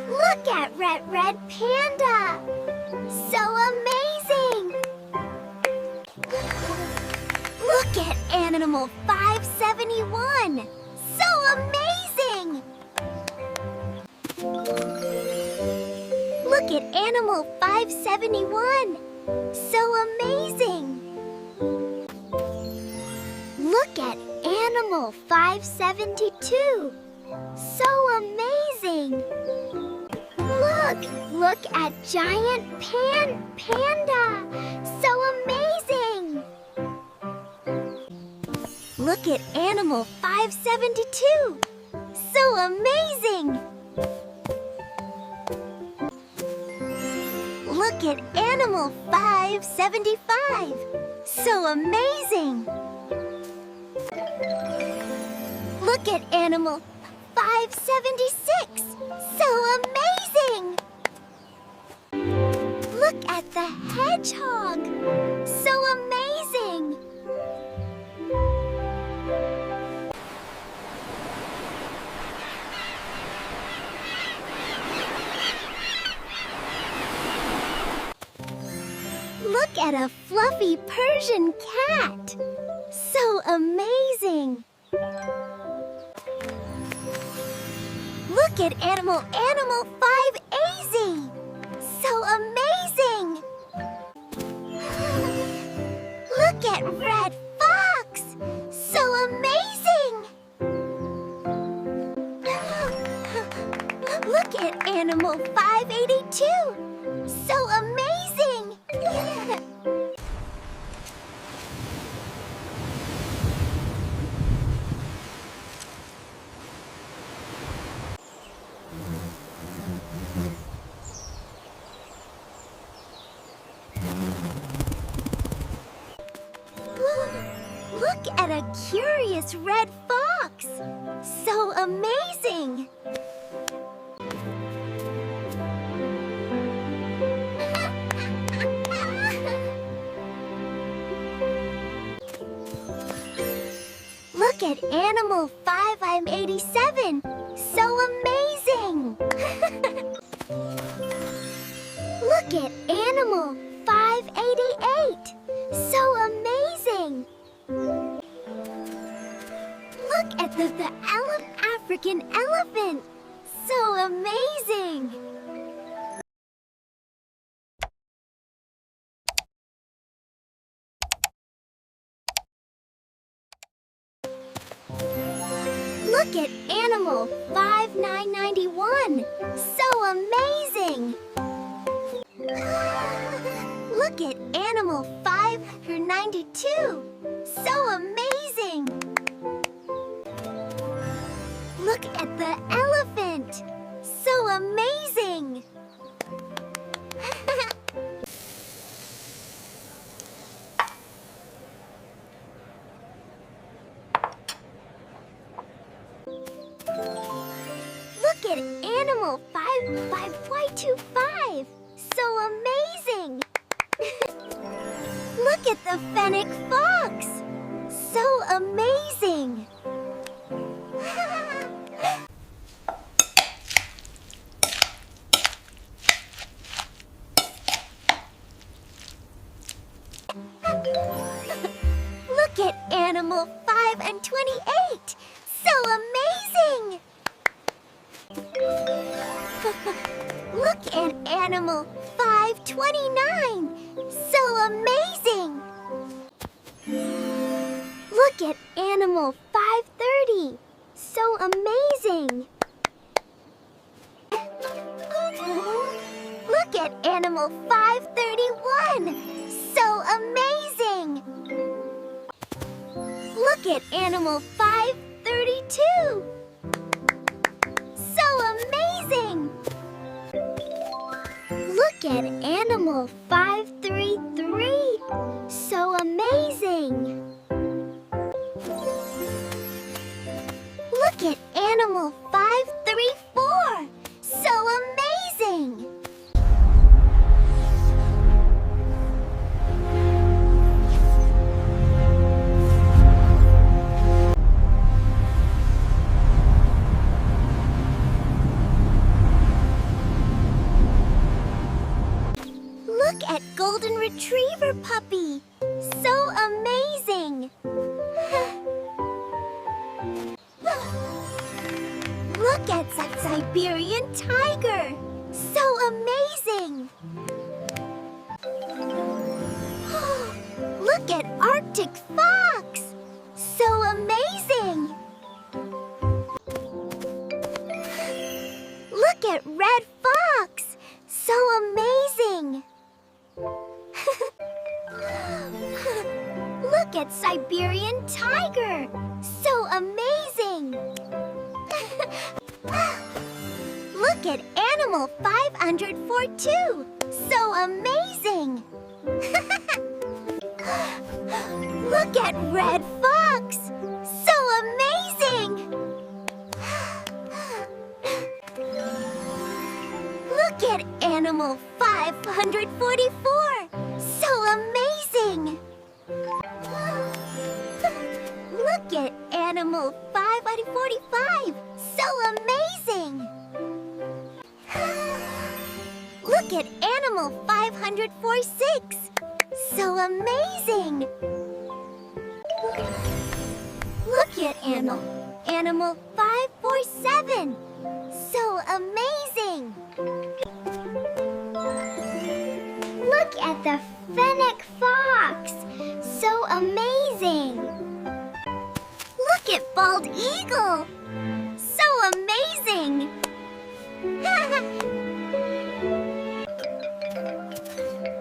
Look at red, red panda. So amazing. Look at animal five seventy-one. So amazing! Look at animal five seventy-one. So amazing! Look at animal five seventy-two. So amazing! Look, look at giant pan panda. So amazing! Look at animal five seventy-two. So amazing! Look at animal five seventy-five. So amazing! Look at animal five seventy-six. So amazing! Look at the hedgehog. So amazing! Look at a fluffy Persian cat. So amazing! Look at animal, animal five A Z. So amazing! Look at red fox. So amazing! Look at animal five eighty-two. So amazing! Look at a curious red fox! So amazing! Look at animal five eighty-seven. So amazing! Look at animal five eighty-eight. So amazing! Look at the, the ele-, African elephant. So amazing! Look at animal five nine ninety-one. So amazing! Look at animal five ninety-two. So amazing! Look at the elephant. So amazing! Look at animal five five Y two five. So amazing! Look at the fennec fox. So amazing! Look at animal five and twenty-eight. So amazing! Look at animal five twenty-nine. So amazing! Look at animal five thirty. So amazing! Look at animal five thirty-one. So amazing! Look at animal five thirty-two. So amazing! Look at animal five three three. So amazing! Look at animal five three four. So amazing! Look at golden retriever puppy. So amazing! Look at that Siberian tiger! So amazing! Look at Arctic fox! So amazing! Look at red fox! So amazing! Look at Siberian tiger! So amazing! Look at animal five hundred four two! So amazing! Look at red fox! So amazing! Look at animal five hundred forty-four! So amazing! Look at animal five forty-five! So amazing! Look at animal five hundred forty-six! So amazing! Look at animal, animal five forty-seven! So amazing! Look at the fennec fox! So amazing! Look at bald eagle! So amazing!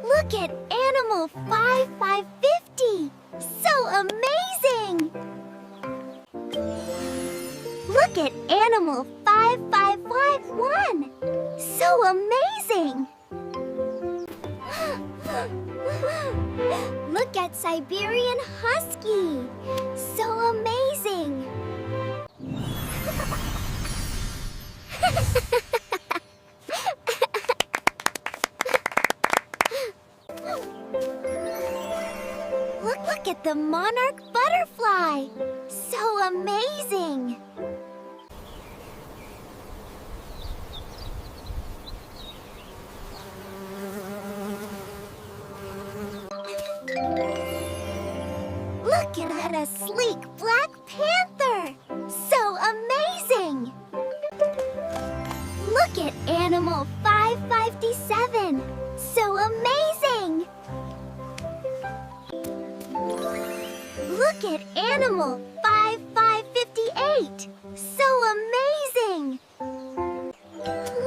Look at animal five five fifty! So amazing! Look at animal five five five one! So amazing! Look at Siberian husky! So amazing! Look, look at the monarch butterfly! So amazing! Look at a sleek black panther! So amazing! Look at animal five fifty-seven! So amazing! Look at animal five five fifty-eight! So amazing!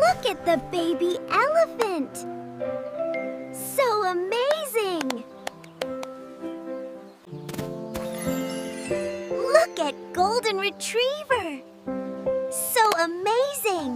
Look at the baby elephant! So amazing! Look at golden retriever! So amazing!